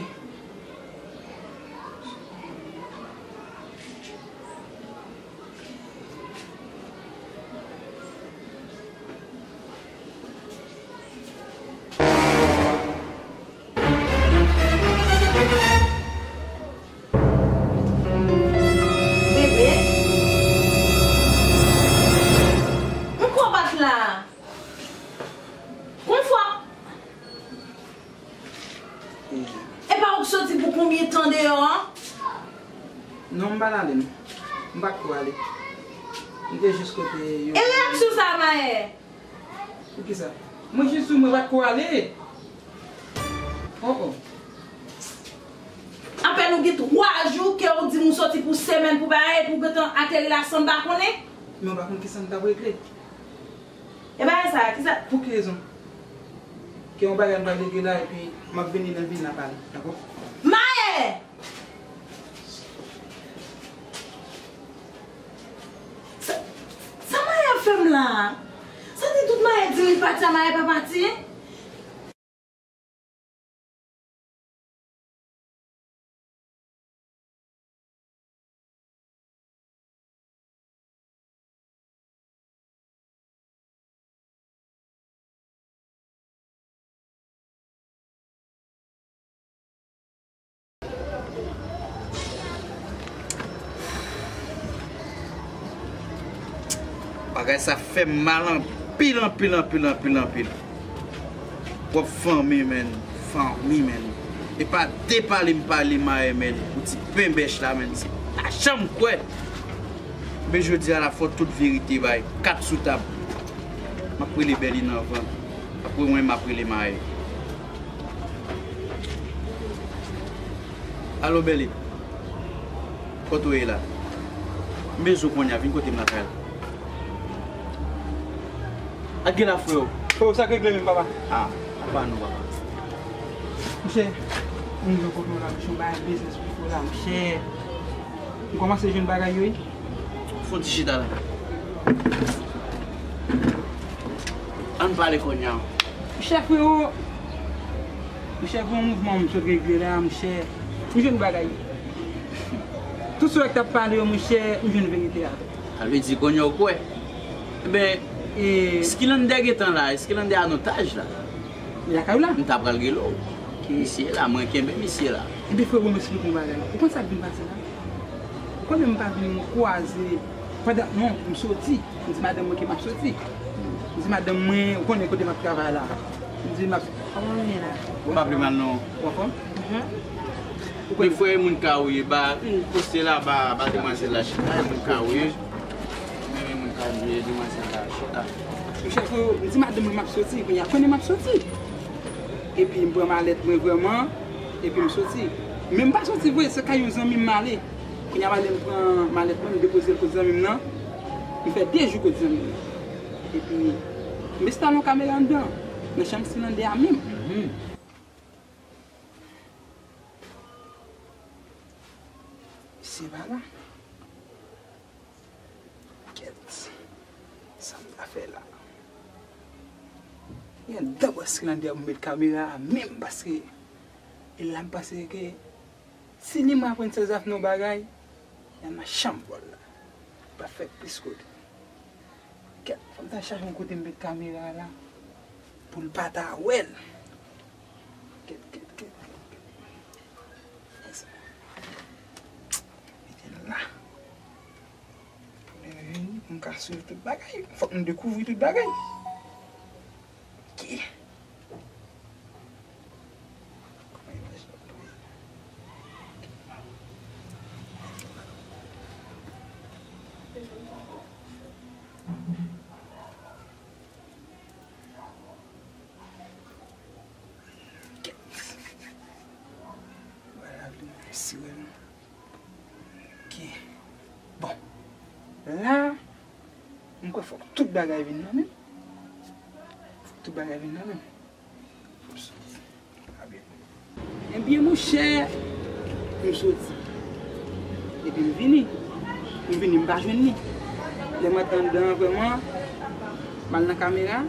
Bebe? M kwè w pa t la. Konn fwa. E pa ou k soti pou konbyen tan deyò an? Non, m pa t ale, non. M pa t ko ale. M te jis kote yo. E reyaksyon sa a, Maye? Poukisa? Mwen jis di w mwen pa t ko ale. Oh, oh. Apèn ou gen twa jou ke ou di m ou soti pou semèn pou bagay, epi w gentan ateri la san m pa konnen. Men w pa konn kisa m t ap regle. E bagay sa, kisa? Pou ki rezon? Gen yon bagay m pral regle la, epi m ap vini nan vin la pale, dakò? Maye! Sa, sa Maye ap fè m la? Sa di tout Maye di m li pati a Maye pa pati? Bagay sa fè m mal anpil, anpil, anpil, anpil, anpil. Pwòp fanmi, menn. Fanmi, menn. E pa de pale m pale Maye, menn. Pou ti penbèch la, menn. Se pa janm kwè. Men jodi a la, fò tout verite bay. Kat sou tab. M ap rele Bèlin anvan. Apre mwen, m ap rele Maye. Alo, Bèlin. Kote w ye la? M bezwen w kounye a, vin kote m lakay la. Ak gen la, freo. Freo, sa k regle menm, papa? Ah, apa nou, papa? Monchè, m gen kote w la, monchè, yon bagay biznis pou fè w la, monchè. M kòmanse jwenn bagay yo, wi. Fon ti chita la. Ann pale kounye a. Monchè frero, monchè, gon mouvman m sot regle la, monchè. M jwenn bagay. Tout sa w t ap pale yo, monchè, m jwenn verite a. Sa vle di kounye a w kwè. Enben, e Skilander gentan la, Skilander an otaj la. Li lakay ou la? M ta pral rele w. Ok. Misye la, mwen kenbe misye la. Enben, frero, m esplike w yon bagay. Ou konn sa k vin pase la? Ou konnen m pa vin kwaze pandan, non, m soti. M di madanm mwen ke m ap soti. M di madanm mwen, ou konnen kote m ap travay la. M di m ap. Kòman w ye la? M pa pi mal non. Ou anfòm? Mhm. Ou konnen. Men frè, moun ka ou ye, ba, m poste la, ba, ba demwazèl la chita, moun ka ou ye. Men, men moun ka ou ye, demwazèl la chita. Monchè frero, m di madanm mwen m ap soti, kounye a konnen m ap soti. Epi m pran malèt mwen vrèman, epi m soti. Men m pa soti vre, se kay yon zanmi m m ale. Kounye a m ale m pran malèt mwen, m depoze l kot zanmi m nan. M fè de jou kot zanmi m nan. Epi m enstale yon kamera anndan, nan chanm Skilander a menm. Mhm. Misye pa la. Kèt. Sa m ta fè la? Gen dan bò Skilander pou m met kamera a menm paske e la m panse ke si li mwen aprann sèzaf nan bagay, y a nan chanm vòl la. Pa fè plis kote. Kèt, fò m ta chache yon kote m met kamera a la pou l pa ta wè l. Kèt, kèt, kèt, kèt, kèt. Fè sa. Mete l la. Pou lè l vini, pou m ka swiv tout bagay. Fòk m dekouvri tout bagay. Ok. Voilà, vin sirèl. Ok. Bon. La, m kwè fòk tout bagay vin nan men m. Fòk tout bagay vin nan men m. Fòk soti. Abyen. Ebyen, monchè, m soti. Epi m vini. M vini, m pa jwenn li. Lè m antre anndan an, vrèman, m al nan kamera.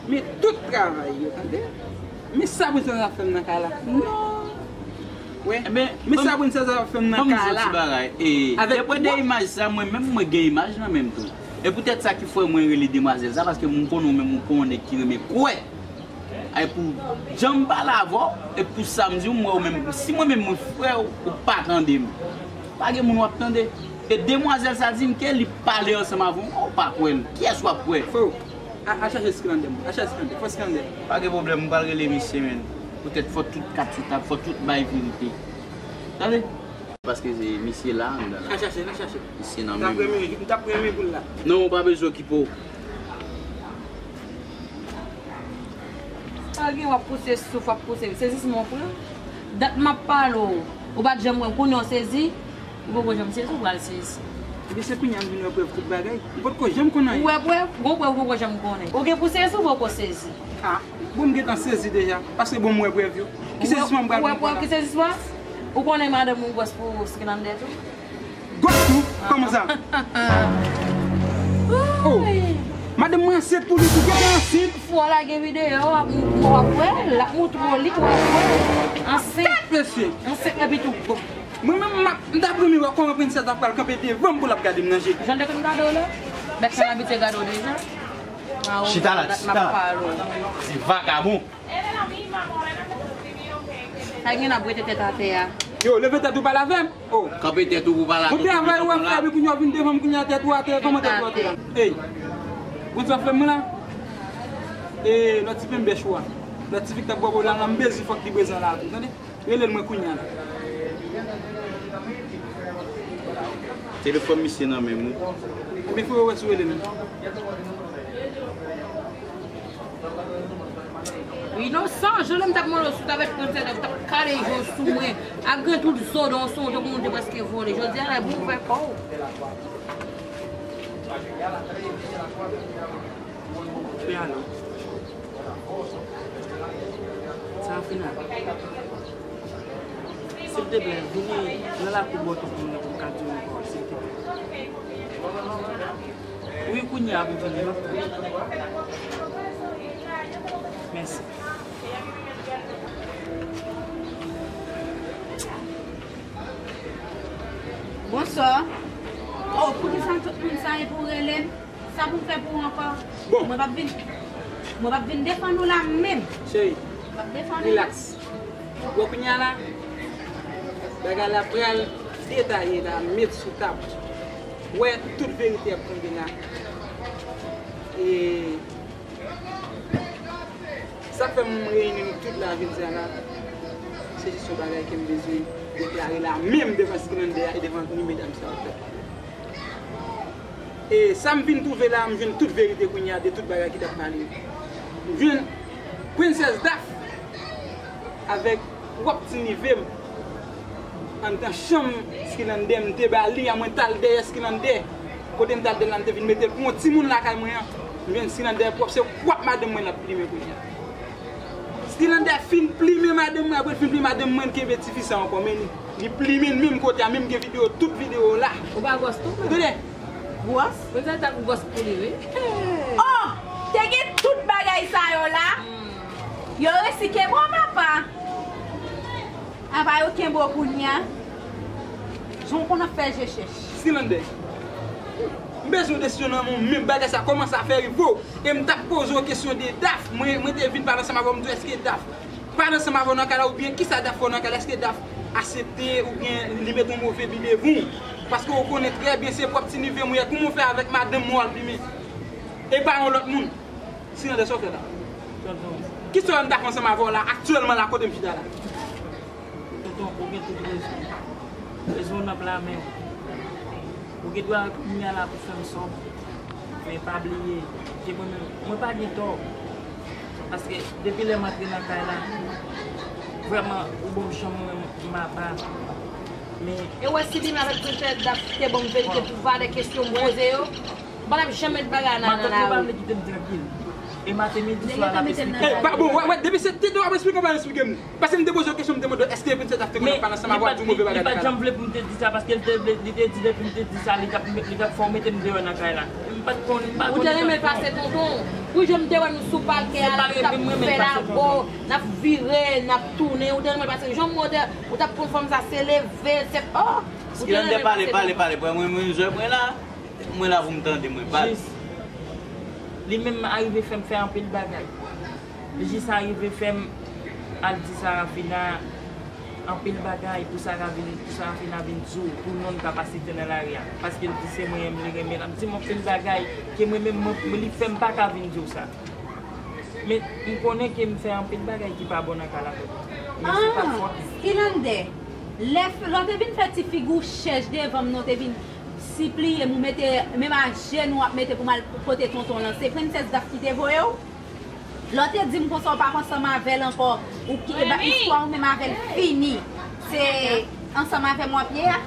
Men tout travay yo, tande. Men sa Princess ap fè m nan kay la. Non. Wè. Ebyen, men sa Princess ap fè m nan kay la. Ban m di w ti bagay. E, avèk depre de imaj sa, mwen menm, mwen gen imaj nan men m tou. E poutèt sa ki fè mwen rele demwazèl sa, paske m konnen w menm, ou pa yon nèg ki renmen kwè. Ay pou jan m pale avè w, e pou sa m di w, m wè w menm. Si mwen menm mwen frè w, ou pa tande m. Pa gen moun w ap tande. E demwazèl sa di m ke li pale ansanm avè w, ou pa kwè l. Kiyès w ap kwè? Freo, a, a chache Skilander, a chache Skilander, fò Skilander. Pa gen pwoblèm, m pral rele misye, menn. Poutèt fò tout kat sou tab, fò tout bay verite. Tande? Paske se misye la anndan la. N a chache, n a chache. Misye nan men m. M t ap renmen, m t ap renmen pou l la. Non, ou pa bezwen okipe w. Pa gen w ap pouse souf, w ap pouse. Sezisman w pran. Dat m ap pale w, ou pa t janm wè m. Kounye a w sezi, ou poko janm sezi, ou pral sezi. Ebyen, se kounye a m vin wè prèv tout bagay. M potko janm konn anyen. Ou wè prèv? Gon prèv ou poko janm konnen. Ou gen pou sezi, ou poko sezi. A, bon, m gentan sezi deja. Paske bon, m wè prèv yo. Ki sezisman m pral pran la? Ou wè prèv, ki sezisman? Ou konnen madanm ou gwòs pou Skilander tou? Gwòs tou? Kòman sa? Oh! Madanm mwen ansent pou li tou, gentan ansent? Fò w lage videyo a, m, m, w ap wè, l ap moutre w li, w ap wè. Ansent. Tèt mesye! Ansent epi tou. Bon, mwen menm, m ap, m t ap renmen wè kòman Princess ap pral kanpe devan m pou l ap gade m nan je. Jan l te konn gade w la? Bèt sa l abitye gade w deja. Chita la, chita la. Ti vagabon. Sa gen ap rete tèt atè a. Yo, leve tèt ou pale avè m. Oh. Kanpe tèt ou pou pale ak yon travay ou ap fè, epi kounye a w vin devan m, kounye a tèt ou atè, kòman tèt ou atè la? Ey. Bon, sa fè m la. E, lòt ti pen bèch ou a. Lòt ti fik t ap bò bò la, la m bezi fòk li prezan la tou, tande? Rele l mwen kounye a la. Telefòn misye nan men m wi. Ebyen, frero, wè si w rele l. Inosan, jan lè m t ap mande w si w t avèk Princess, w t ap kale je w sou mwen, ak gen tout zo dan w sou w, tankou moun te prèske vole. Jodi a la, e bon ouvè kò w. Fè alò. Sa a fini. Silteplè, vini nan lakou bò tonton mwen pou m ka di w yon pawòl, silteplè. Kounye a pou m vini. Mèsi. Bonswa. Oh, poukisa tout moun sa e pou rele m? Sa pou m fè pou ou ankò? Bon. Mwen p ap vin, mwen p ap vin defann ou la menm. Cheri, m p ap defann ou. Rilaks. Bon, kounye a la, bagay la pral detaye la, met sou tab. Wè, tout verite ap tonbe la. E sa k fè m reyini nou tout la jodi a la, se jis yon bagay ke m bezwen deklare la menm devan Skilande a e devan ni medam sa yo k t ap pale. E sa m vin twouve la, m jwenn tout verite kounye a de tout bagay ki t ap pale yo. M jwenn Prensès Daf avèk pwòp ti neve m anndan chanm Skilande, m te ba li a, mwen t al dèyè Skilande. Kote m t al dèyè la, m te vin mete l pou yon timoun lakay mwen an. M jwenn Skilande pwòp, se pwòp madanm mwen l ap plimen kounye a. Skilande fin plimen madanm mwen, apre l fin plimen madanm mwen, l kenbe tifi sa ankò, men li, li plimen l menm kote a, menm gen videyo, tout videyo la. Ou pa gwòs tou? Ou tande? Gwòs? Mwen sa ta gwòs pou li, wi. Oh! Te gen tout bagay sa yo la. Yo resi kenbe w, papa. Apa yo kenbe w kounye a? Jan w konn ap fè je chèch. Skilande, m bezwen yon desizyon nan men w, menm bagay sa kòmanse a fè rive w. E m t ap poze w kesyon de Daf. Mwen, mwen te vin pale ansanm avè w, m di w èske Daf pale ansanm avè w nan kay la, oubyen kisa Daf fè w nan kay la, èske Daf aksepte oubyen li mete yon move bi devan w? Paske w konnen trè byen se pwòp ti neve m ou ye, kòman w fè avèk madanm mwen w al plimen? E pa yon lòt moun. Skilande, sa w fè la? Tonton. Kisa m ta fè ansanm avè w la, aktyèlman la, kote m chita la? Tonton, ou gen tout rezon. Rezon w nan pla men w. Ou gen dwa kounye a la pou fè m sòb. Men pa bliye, se mwen menm, mwen pa gen tò. Paske depi lè m antre nan kay la, vrèman, ou ban m chanm mwen, m aba. Men e w wè si li menm avèk Prensès Daf te ban m verite pou valè kesyon m poze yo, m pa t ap janm met bagay nan nan lari. Matant mwen pa vle kite m trankil. E maten, midi, swa, l ap esplike m. Eh, pa bon, wè, wè, depi se tete w ap esplike, w pa esplike m. Paske m te poze w kesyon, m te mande w èske Prensès Daf te konn ap pale ansanm avè w, ap di w move bagay nan kay la. Li pa t janm vle pou m te di sa, paske l te vle, li te di depi m te di sa, li t ap, li t ap fè w mete m deyò nan kay la. M pa t konn, m pa konn. Ou te renmen l pase, tonton. Wi, jan m te wè nou sou pakè a, n ap fè lago, n ap vire, n ap tounen. Ou te renmen l pase. Jan m wè w te, ou t ap pran fanm sa, se leve, se, oh! Ou te renmen l pase, tonton. Pale, pale, pale. Mwen, mwen, mwen, mwen la. Mwen la pou m tande, mwen, pale. Jis, li menm arive fè m fè anpil bagay. Li jis arive fè m al di Sarafina anpil bagay pou Sara vin, pou Sarafina vin di w, pou non l ka pa site nan lari a. Paske l di se mwen menm li renmen. L ap di m anpil bagay ke mwen menm, mwen, li fè m pa ka vin di w sa. Men m konnen ke m fè anpil bagay ki pa bon nan kay la, tonton. Men se pa fòt li. Skilande, lè, lè w te vin fè ti figi w chèch devan m nan, w te vin sipliye m, ou mete, menm ajenou w ap mete pou m al kote tonton lan, se Prensès Daf ki te voye w? Lè w te di m konsa w p ap ansanm avè l ankò, ou ki, e ba, istwa ou menm avè l fini, se ansanm avè m w ap ye a?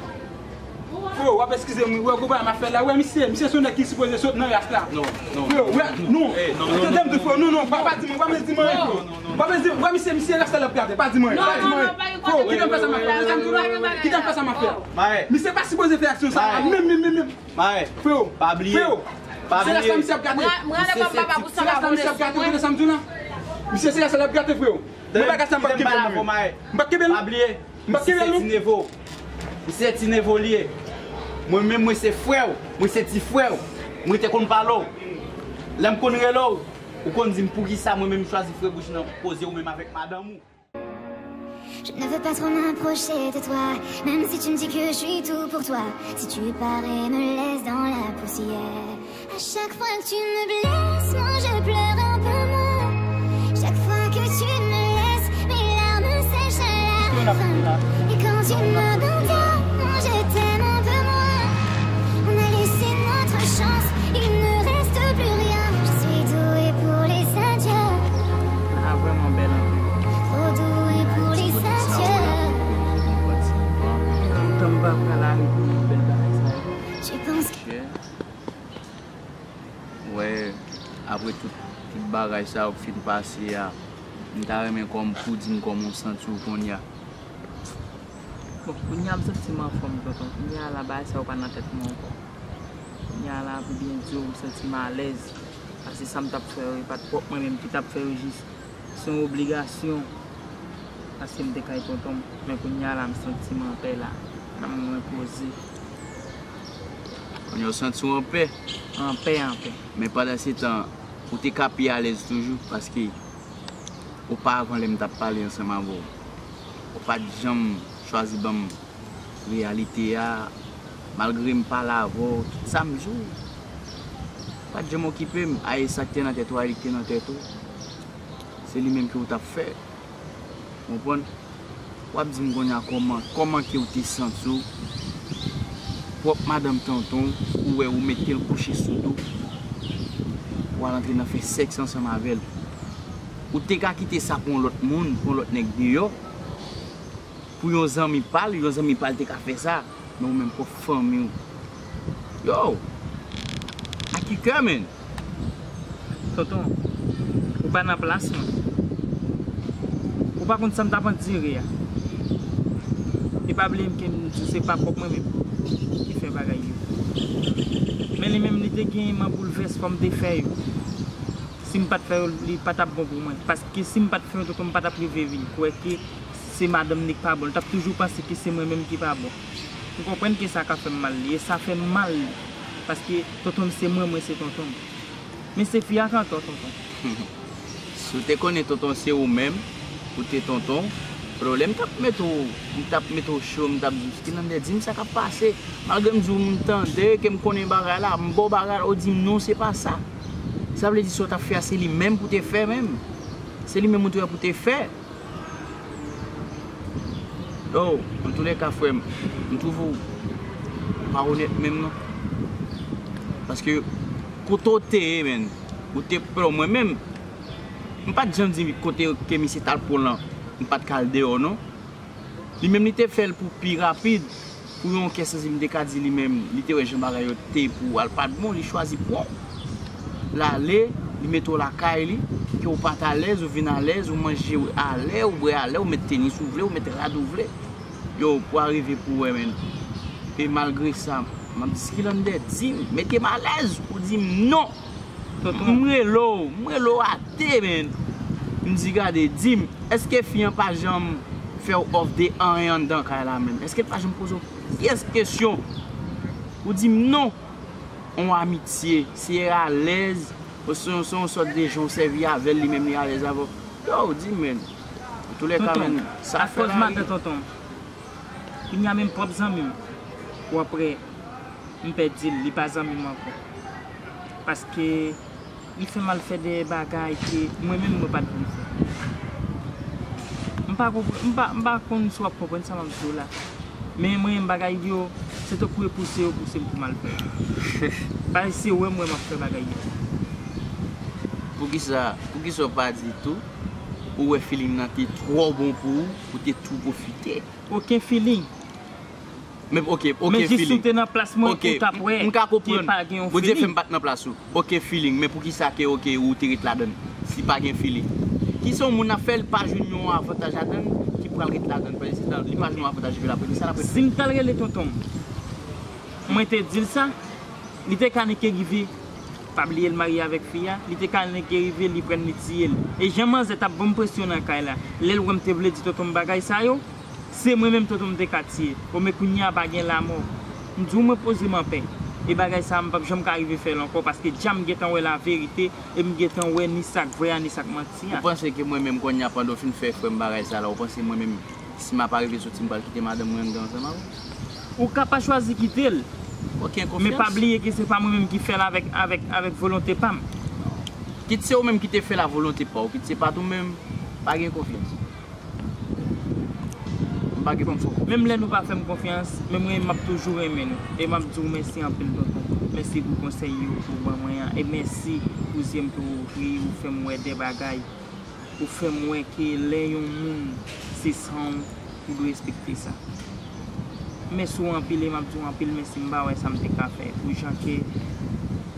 Freo, w ap eskize m wi, wè gwo bagay m ap fè la, wè misye, misye se yon nèg ki sipoze sot nan ras la. Non, non. Freo, wè, non. Tande m tou freo, non, non, pa, pa di mwen, pa bezwen di mwen anyen freo. Pa bezwen, wè misye, misye ras la l ap gate, pa di mwen anyen, pa di mwen anyen. Freo, kite m fè sa m ap fè, tande sa m di w la? Kite m fè sa m ap fè. Misye pa sipoze fè aksyon sa a, menm, menm, menm, menm. Freo, pa bliye. Freo, se ras la misye ap gate. Se ras la misye ap gate, tande sa m di w la? Misye se ras la l ap gate, freo. Mwen bagay sa m p ap kenbe l non. M p ap kenbe l non. M p ap kenbe l non. Misye se ti nevo. Misye se ti nevo li ye. Mwen menm, mwen se frè w. Mwen se ti frè w. Mwen te konn pale w. Lè m konn rele w, ou konn di m poukisa mwen menm m chwazi fre bouch nan koze ou menm avèk madanm ou. Je ne veux pas trop m'approcher de toi, même si tu me dis que je suis tout pour toi. Si tu parais, me laisse dans la poussière. À chaque fois que tu me blesses, moi je pleure un peu moins. Chaque fois que tu me laisses, mes larmes sèchent à la fin. Et quand tu m'abandonnes, moi je t'aime un peu moins. On a laissé notre chance, il ne reste plus rien. Je suis douée pour les adieux. Ah, vrèman bèl anpil. Trop douée pour les adieux. Toutan m pa pral arive nan bèl bagay sa yo. Tu penses que Wè, apre tout, tout bagay sa yo k fin pase a, m ta renmen kòm, pou di m kòman w santi w kounye a. Bon, kounye a m santi m anfòm, tonton. Kounye a la, bagay sa yo pa nan tèt mwen ankò. Kounye a la, pou byen di w, m santi m alèz. Paske sa m t ap fè yo, e pa t pwòp mwen menm ki t ap fè yo, jis se yon obligasyon. Paske m te kay tonton m. Men kounye a la, m santi m anpè la. Nanm mwen poze. Kounye a w santi w anpè? Anpè, anpè. Men pandan se tan, ou te ka pi alèz toujou, paske Oparavan, lè m t ap pale ansanm avè w, ou pa t janm chwazi ban m reyalite a, malgre m pale avè w, tout sa m di w, ou pa t janm okipe m. A, e sa k te nan tèt ou a, e li k te nan tèt ou. Se li menm ke w t ap fè. Ou konprann? W ap di m kounye a kòman, kòman ke w te santi w, pwòp madanm tonton w, ou wè ou mete l kouche sou do, w al antre nan fè sèks ansanm avè l. Ou te ka kite sa pou yon lòt moun, pou yon lòt nèg deyò, pou yon zanmi pa l, yon zanmi pa l te ka fè sa, men ou menm pwòp fanmi w. Yo! Ak ki kè, menn? Tonton, ou pa nan plas mwen. Ou pa konn sa m t ap andire a. E pa bliye m ke m di w se pa pwòp mwen menm ki fè bagay yo. Men li menm, li te gen man boulvès, fò m te fè yo. Si m pa t fè yo, li pa t ap bon pou mwen. Paske si m pa t fè yo, tonton, m pa t ap rive vin kwè ke se madanm li k pa bon. Li t ap toujou panse ke se mwen menm ki pa bon. Ou konprann ke sa ka fè m mal li, e sa fè m mal li. Paske tonton m se mwen, mwen se tonton m. Men se fi a k antò, tonton. Si w te konnen tonton se ou menm, ou te tonton, pwoblèm t ap mete w, m t ap mete w cho, m t ap di w, Skilande, di m sa k ap pase. Malgre m di w m tande, ke m konnen bagay la, m ba w bagay la, ou di m non, se pa sa. Sa vle di sa w t ap fè a, se li menm pou te fè menm. Se li menm ou te wè pou te fè. Oh, antoulèka, frè m, m twouve w pa onèt menm non. Paske kote w te ye, menn, ou te pran mwen menm. M pa t janm di kote ke misye t al pran lan, m pa t ka al deyò non. Li menm li te fè l pou pi rapid, pou yon kè santi m te ka di li menm, li te wè jan bagay yo te pou al pa t bon, li chwazi pran w. L ale, li mete w lakay li, ke w pa t alèz, ou vin alèz, ou manje alè, ou bwè alè, ou met tenis ou vle, ou met rad ou vle. Yo, pou arive pou wè, menn. E malgre sa, m ap di, Skilande, di m, mete m alèz, ou di m non. Tonton. M rele w, m rele w atè, menn. M di, gade, di m, èske fi an pa janm fè w òf de anyen anndan kay la menm? Èske l pa janm poze w pyès kesyon? Ou di m non. On amitye, se alèz, ou se, se yon sòt de jan w sèvi avè l, li menm li alèz avè w. Yo, di m, menn. Antoulèka, menn, sa fè la ri. Tonton, afòs maten tonton m, kounye a menm pwòp zanmi m, w ap wè, m pèdi l, li pa zanmi m ankò. Paske li fè m al fè de bagay ke mwen menm mwen pa t vle fè. M pa konprann, m pa, m pa konn si w ap konprann sa m ap di w la. Men mwen menm bagay yo, se tankou yo pouse yo pouse m pou m al fè. Paske se wè m wè m ap fè bagay yo. Poukisa, poukisa w pa di tou, ou wè feeling nan te twò bon pou ou, ou te tou pwofite? Okenn feeling. Men, ok, ok, feeling. Men jis si w te nan plas mwen, ou t ap wè ke pa gen yon feeling. Bondye fè m pa t nan plas ou. Ok, feeling. Men poukisa ke, ok, ou te ret ladann si pa gen feeling? Kisa yon moun ap fè, li pa jwenn yon avantaj ladann, ki pral ret ladann? Paske se li pa jwenn yon avantaj, epi l ap ret. Kisa l ap ret fè? Si m t al rele tonton m, mwen te di l sa, li te ka neke rive, pa bliye l marye avèk fi a, li te ka neke rive, li pran l, li tiye l. E jan manzè t ap ban m presyon nan kay la, lè l wè m te vle di tonton m bagay sa yo, se mwen menm tonton m te ka tiye. O, men kounye a pa gen lamò. M di w mwen poze m anpè. E bagay sa a, m p ap janm ka rive fè l ankò, paske dja m gentan wè laverite, e m gentan wè ni sa k vrè a, ni sa k manti a. Ou panse ke mwen menm kounye a, pandan w fin fè frè m bagay sa la, ou panse mwen menm, si m ap arive soti, m pral kite madanm mwen anndan ansanm avè w? Ou ka pa chwazi kite l. Okenn konfyans. Men pa bliye ke se pa mwen menm ki fè l avèk, avèk, avèk volonte pa m. Kit se ou menm ki te fè l a volonte pa w, kit se pa t ou menm, pa gen konfyans. M pa gen konfyans. Menm lè nou pa fè m konfyans, men mwen, m ap toujou renmen nou. E m ap di w mèsi anpil, tonton. Mèsi pou konsèy yo ke w ban mwen an. E mèsi pou zye m ke w ouvri, ou fè m wè de bagay. Ou fè m wè ke lè yon moun se san w, ou dwe respekte sa. Mèsi w anpil e m ap di w anpil mèsi, m pa wè sa m te ka fè. Pou jan ke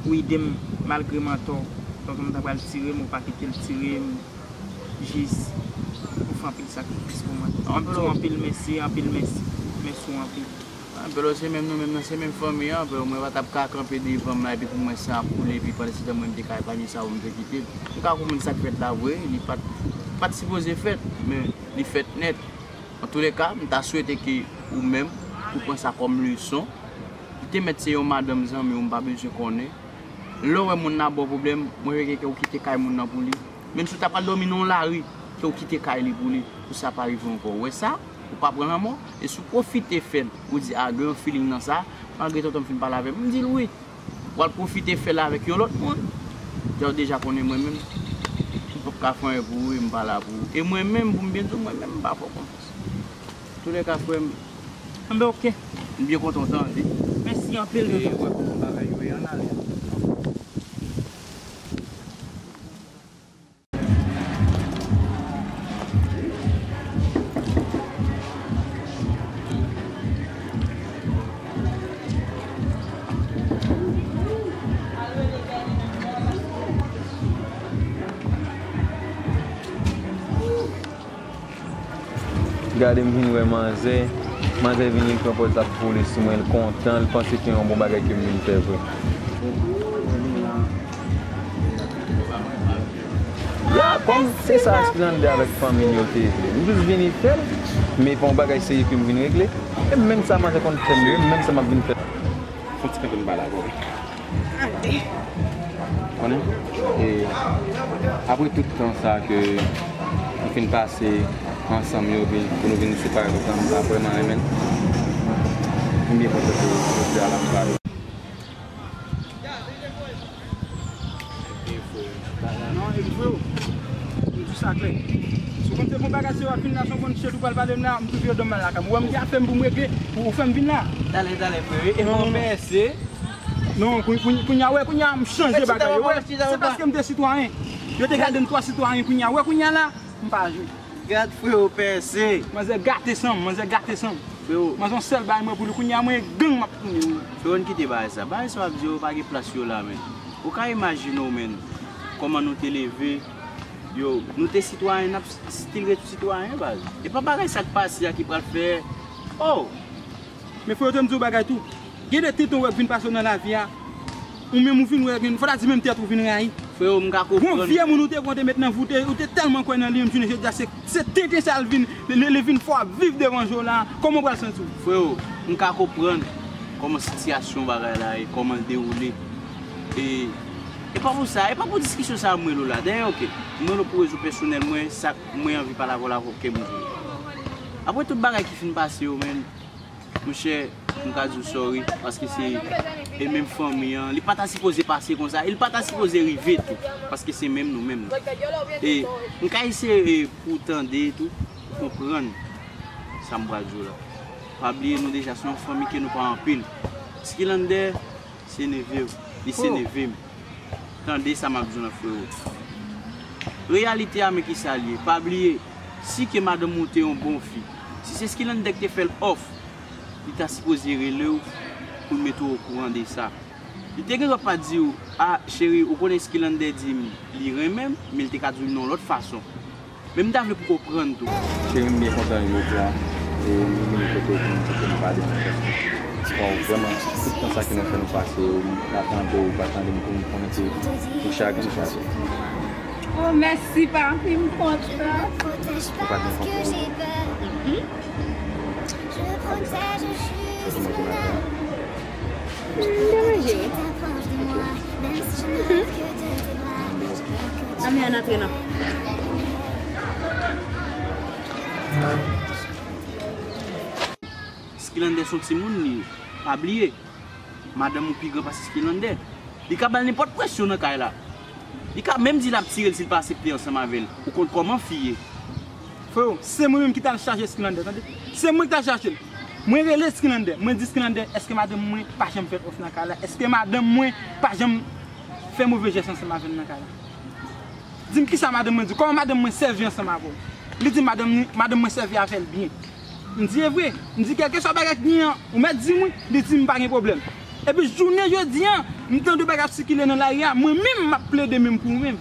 ou ede m malgre m antò. Tonton m ta pral tire m, ou pa kite l tire m. Jis, ou fè anpil sakrifis pou mwen. M ap di w anpil mèsi, anpil mèsi. Mèsi w anpil. Anpè lòt se menm nou menm nan se menm fanmi an, anpè mwen pa t ap ka kanpe devan m la epi pou mwen san ap koule epi pandan se tan mwen m te ka epanye sa pou m te kite l. M ka konprann sa k fèt la vre, li pa t, pa t sipoze fèt, men li fèt nèt. Antoulèka, m ta swete ke ou menm, ou pran sa kòm leson. Li te mèt se yon madanm zanmi w, m pa bezwen konnen. Lè w wè moun nan ap ba w pwoblèm, mwen rele ke w kite kay moun nan pou li. Menm si w ta pral dòmi nan yon lari, ke w kite kay li pou li, pou sa pa rive ankò. Ou wè sa? Ou pa pran lanmò. E si w pwofite fè l, ou di, "A, gen yon feeling nan sa, malgre tonton m fin pale avè m." M di l, "Wi." W al pwofite fè l avèk yon lòt moun. Jan w deja konnen mwen menm, m p ap ka fè anyen pou ou e m pa la pou ou. E mwen menm, pou m byen di w, mwen menm, m pa fè w konfyans. Toulèka, frè m, Anben, oke. M byen kontan w tande. Mèsi anpil, tonton. E w wè kòman bagay yo ye, ann ale. Gade m vin wè manzè. Manzè vin li pran pòz l ap vole sou mwen, l kontan, l panse ke yon bon bagay ke m vin fè vre. Ya, kòm se sa Esplande avèk fanmi l yo te vle. M jis vini fè l, men pa yon bagay serye ke m vin regle. E menm sa manzè konn fè m yo, menm sa m ap vin fè. Fon ti kanpe m pale avè w. Konnen? E apre tout tan sa ke nou fin pase ansanm yo, epi pou nou vin separe konsa, m pa vrèman renmen l. M byen kontan ke jodi a la m pale. Non, epi freo, m di sa klè. Si w konn te bon bagay se w ap vin la, se yon bon chèt ou pral pale m la, m tou vire do m al lakay m. Ou wè m gen afè m pou m regle, ou fè m vin la. Talè, talè, freo, e fò w pèse. Non, kounye a, wè, kounye a, m chanje bagay yo, wè. Se paske m te sitwayen. Yo te gade m twò sitwayen, kounye a, wè, kounye a la, m pa jwe. Gad freo pèse. Manzè gate san m, manzè gate san m. Freo. Manzè yon sèl bagay mwen pou li, kounye a, mwen e gang m ap tounen, wi. Freo, n kite bagay sa. Bagay sa w ap di yo, pa gen plas yo la, men. Ou ka imajine w, men, kòman nou te leve. Yo, nou te sitwayen, n ap still ret sitwayen, baz. E pa bagay sa k pase a ki pral fè, oh! Men freo, te m di w bagay tou. Gen de tenten w wè k vin pase w nan lavi a. Ou menm ou vin wè, gen, fò ta di menm tèt ou vin rayi. Freo, m ka konprann. Bon, vye moun ou te pran, te met nan vi w, te, ou te tèlman kwè nan li, menm jounen jodi a, se, se tenten sa l vin, li, li vin fè w ap viv devan je w la. Kòman w pral santi w? Freo, m ka konprann kòman sitiyasyon bagay la ye, kòman l dewoule. E, e pa pou sa, e pa pou diskisyon sa a m rele w la. Dayè, oke, m rele w pou rezon pèsonèl mwen, sa mwen anvi pale avè w la, oke, m di w. Apre tout bagay ki fin pase yo, menm, monchè, m ka di w sorry, paske se e menm fanmi an, li pa ta sipoze pase konsa, e li pa ta sipoze rive tou, paske se menm nou menm. E m ka eseye pou w tande tou, pou w konprann sa m pral di w la. Pa bliye nou deja se yon fanmi ke nou pa anpil. Skilander, se neve w, li se neve m. Tande sa m ap di w lan, frero. Reyalite a, men kisa l ye. Pa bliye, si ke madanm ou te yon bon fi, si se Skilander ki te fè l òf, li ta sipoze rele w pou l mete w okouran de sa. Li te gen dwa pa di w, "A, cheri, ou konnen Skilander di m li renmen m," men li te ka di w nan yon lòt fason. Men m ta vle pou w konprann tou. Cheri, m byen kontan jodi a. E m vini kote w pou m di ke m pale pou kèk tan. Bon, vrèman, tout tan sa ke nou fè nou pase, ou pa tande, ou pa tande m pou m konnen ke ou chagren, m chagren. Oh, mèsi, papi, m kontan. Ou pa gen konprann. Se kòman ke m ap fè? Mwen manje wi. Anmè ann antre non. Skilander se yon timoun li ye. Pa bliye, madanm ou pi gran pase Skilander. Li ka ba l nenpòt presyon nan kay la. Li ka menm di l ap tire l si l pa aksepte ansanm avè l. Ou konn kòman fi ye. Frero, se mwen menm ki t al chache Skilander, tande. Se mwen ki t al chache l. Mwen rele Skilander, mwen di, "Skilander, èske madanm mwen pa janm fè l òf nan kay la? Èske madanm mwen pa janm fè move jès ansanm avè m nan kay la?" Di m kisa madanm mwen di, kòman madanm mwen sèvi ansanm avè w? Li di m madanm, madanm mwen sèvi avè l byen. M di, "E vre?" M di, "Kèlkeswa bagay ki gen an, ou mèt di m wi." Li di m, "Pa gen pwoblèm." Epi jounen jodi a, m tande bagay ap sikile nan lari a, mwen menm m ap plede menm pou ou menm.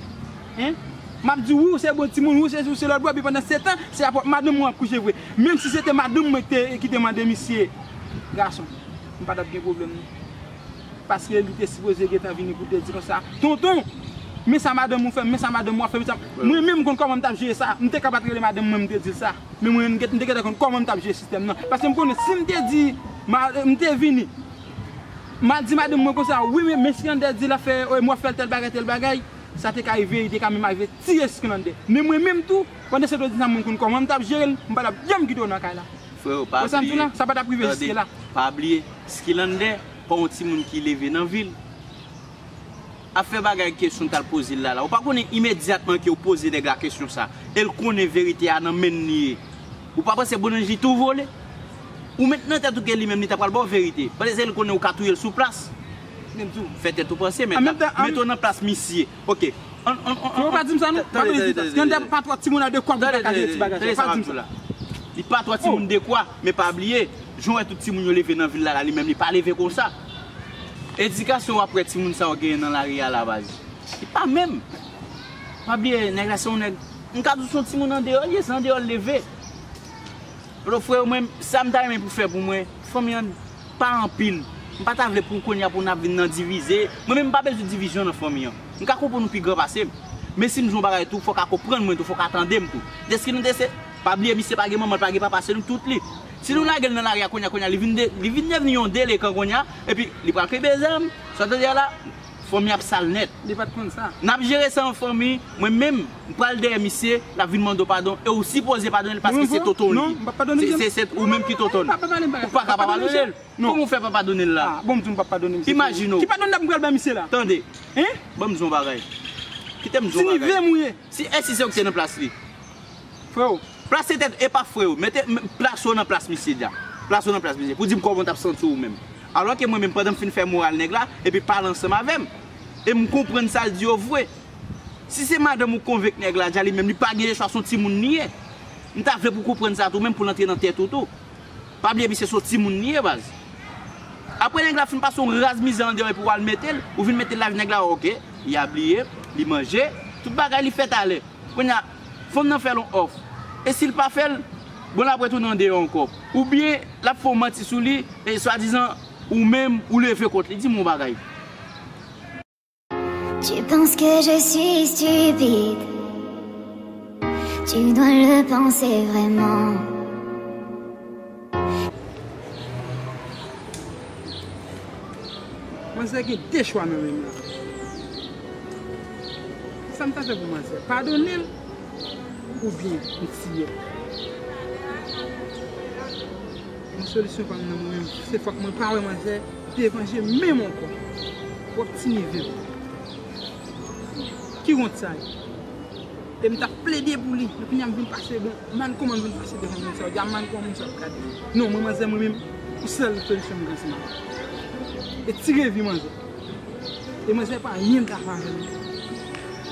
Hein? M ap di, "Wi, ou se bon timoun, wi, ou se si, ou se lòt bò," epi pandan se tan, se avèk madanm mwen w ap kouche vre. Menm si se te madanm mwen ki te, ki te mande misye gason, m pa t ap gen pwoblèm non. Paske li te sipoze gentan vini pou te di konsa, tonton, men sa madanm ou fè m, men sa madanm ou ap fè m, men sa. Mwen menm m konn kòman m t ap jere sa, m te ka pa t rele madanm mwen, m te di l sa. Men mwen, m te gentan konn kòman m t ap jere sistèm nan. Paske m konnen si m te di, ma- m te vini, m al di madanm mwen konsa, wi, men, men Skilande di l ap fè, w ap fè l tèl bagay, tèl bagay, sa te ka rive, li te ka menm rive tiye Skilande. Men mwen menm tou, pandan se tan sa, mwen konn kòman m t ap jere l, m pa t ap janm kite w nan kay la. Freo, pa bliye. Sa pa t ap rive jiske la. Pa bliye, Skilande pa yon timoun ki leve nan vil. Ap fè bagay kesyon t al poze l la la. Ou pa konnen imedyatman ke w poze nèg la kesyon sa, e l konnen verite a nan men l li ye. Ou pa panse Bonanj li tou vole? Ou met nan tèt ou ke li menm li ta pral ba w verite. Pandan se l konnen ou ka touye l sou plas. Fè tèt ou panse, men met w nan plas misye. Ok. An, an, an, an, pa di m sa non. Pa bezwen di sa. Skilande pa twò timoun a dekwa pou ta ka jere ti bagay sa. Pa di m sa. Li pa twò timoun dekwa, men pa bliye, jan w wè tout timoun yo leve nan vil la la, li menm li pa leve konsa. Edikasyon w ap wè timoun sa yo genyen nan lari a la baz. Li pa menm. Pa bliye, nèg la se yon nèg, m ka di w se yon timoun andeyò l ye, se andeyò l leve. Freo, mwen, sa m ta renmen pou fè pou mwen, fanmi an pa anpil. M pa ta vle pou kounye a pou n ap vin nan divize. Mwen menm m pa bezwen divizyon nan fanmi an. M ka konprann ou pi gran pase m. Men si m di yon bagay tou, fò w ka konprann mwen tou, fò w ka tande m tou. Deske nou te se, pa bliye misye pa gen manman, l pa gen papa, se nou tout li. Si nou lage l nan lari a kounye a, kounye a, li vin de, li vin devni yon delekan kounye a, epi li pral kenbe zam. Sa w tande a la? Fanmi ap sal nèt. Li pa t konn sa. N ap jere sa an fanmi. Mwen menm, m pral dèyè misye, l ap vin mande w padon, e ou sipoze padone l paske se tonton li. Non, m p ap padone misye. Se, se ou menm ki tonton l. Ou pa ka pa padone l. Kòman w fè pa padone l la? Ah, bon, m di w m p ap padone misye. Imajine w. Ki padon m pral bay misye la? Tande. Hein? Ban m di w yon bagay. Kite m di w yon bagay. Ti neve m ou ye. Si, e si se ou ki te nan plas li? Freo. Plase tèt, e pa freo. Mete, m- plase w nan plas misye dja. Plase w nan plas misye. Pou di m kòman w t ap santi w ou menm. Alò ke mwen menm, pandan m fin fè moral nèg la, epi pale ansanm avè m. E m konprann sa l di yo vre. Si se madanm ou konvenk nèg la dja, li menm, li pa gen lechwa, se yon timoun li ye. M ta vle pou w konprann sa tou, menm pou l antre nan tèt ou tou. Pa bliye, misye se yon timoun li ye, baz. Apre nèg la fin pase yon raz mizè andeyò epi w al mete l, ou vin mete l lavi nèg la, ok, li abiye, li manje, tout bagay li fè talè. Kounye a, fanm nan fè l yon òf. E si l pa fè l, bon, l ap retounen andeyò ankò. Oubyen, l ap fè w manti sou li, e swadizan, ou menm, ou leve kont li. Di m yon bagay. Tu penses que je suis stupide? Tu dois le penser vraiment. Manzè gen de chwa nan men l la. Sa m ta fè pou manzè? Padone l oubyen m tiye l? Yon solisyon pa m nan mwen menm, se fòk mwen pa wè manzè devan je m menm ankò. Twòp ti neve m. Ki wont sa ye? E m t ap plede pou li. Men kounye a m vin pase, bon, man kòman m vin pase devan moun sa yo. Di a man kòman moun sa yo ap gade m. Non, mwen manzè mwen menm, yon sèl solisyon m gen se manzè. E tire vi manzè. E manzè pa anyen m ka fè avè l.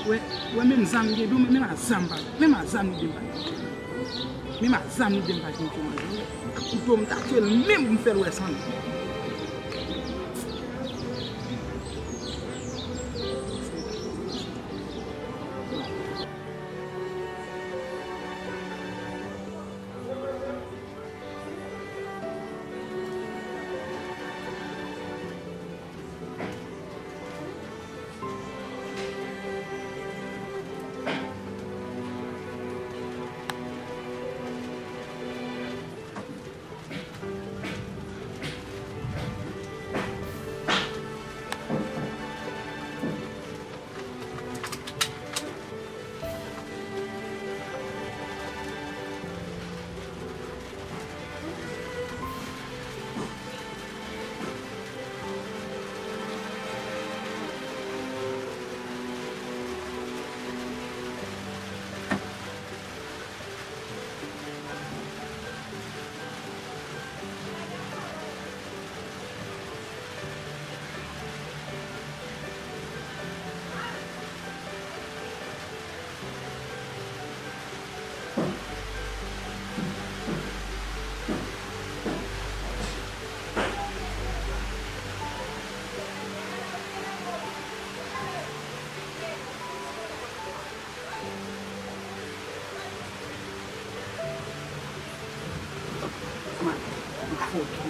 Wè, wè menm zam li gen, menm a zam pa, menm a zam li gen pa. Menm a zam li gen pa gen pou manzè. Ak kouto m ta tye l menm pou m fè l wè san li.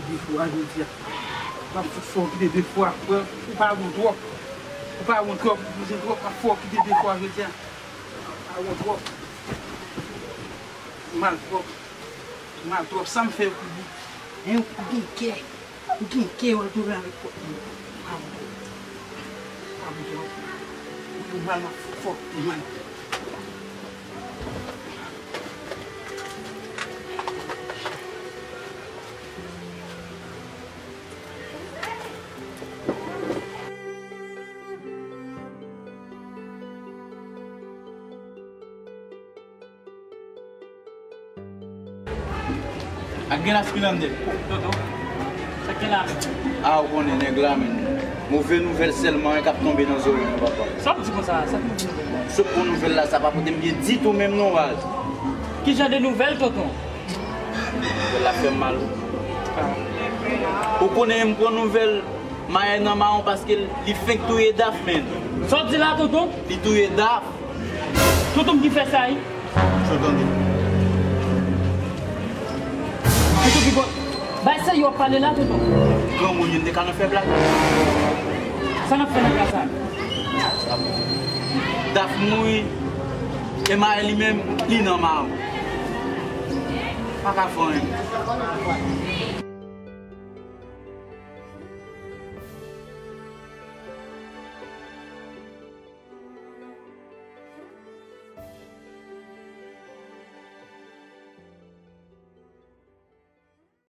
De fwa jodi a. M ap fout fè w kite de fwa. Ou pa bon twòp. Ou pa bon twòp. Ou bezwen twòp. M ap fè w kite de fwa jodi a. Ou pa bon twòp. Ou mal twòp. Ou mal twòp. Sa m fè pou ou? Hein, ou gen kè. Ou gen kè w al dòmi avèk pwòp moun. Ou pa bon twòp. Ou pa bon twòp. Ou mal, m ap fout fè w kite mal. Ak gen laspilande. Toto, sa k gen la menm? A, ou konnen nèg la menm. Move nouvèl sèlman e k ap tonbe nan zòrèy nou, papa. Sa w di konsa, sa k move nouvèl la? Sot bon nouvèl la, sa pa pote m byen ditou menm non, baz. Ki jan de nouvèl, tonton? Nouvèl la fè m mal. Ou konnen m pran nouvèl Mayè nan mawon paske li fenk touye Daf, menn. Sa w di la, tonton? Li touye Daf. Tonton m ki fè sa, wi. Sa w tande? Tonton ki bon. Bay serye w ap pale la, tonton. Granmoun, yo te ka nan fè blag. Sa n ap fè nan ka sa? Daf mouri. E Mayè li menm, li nan mawon. Pa ka fè anyen.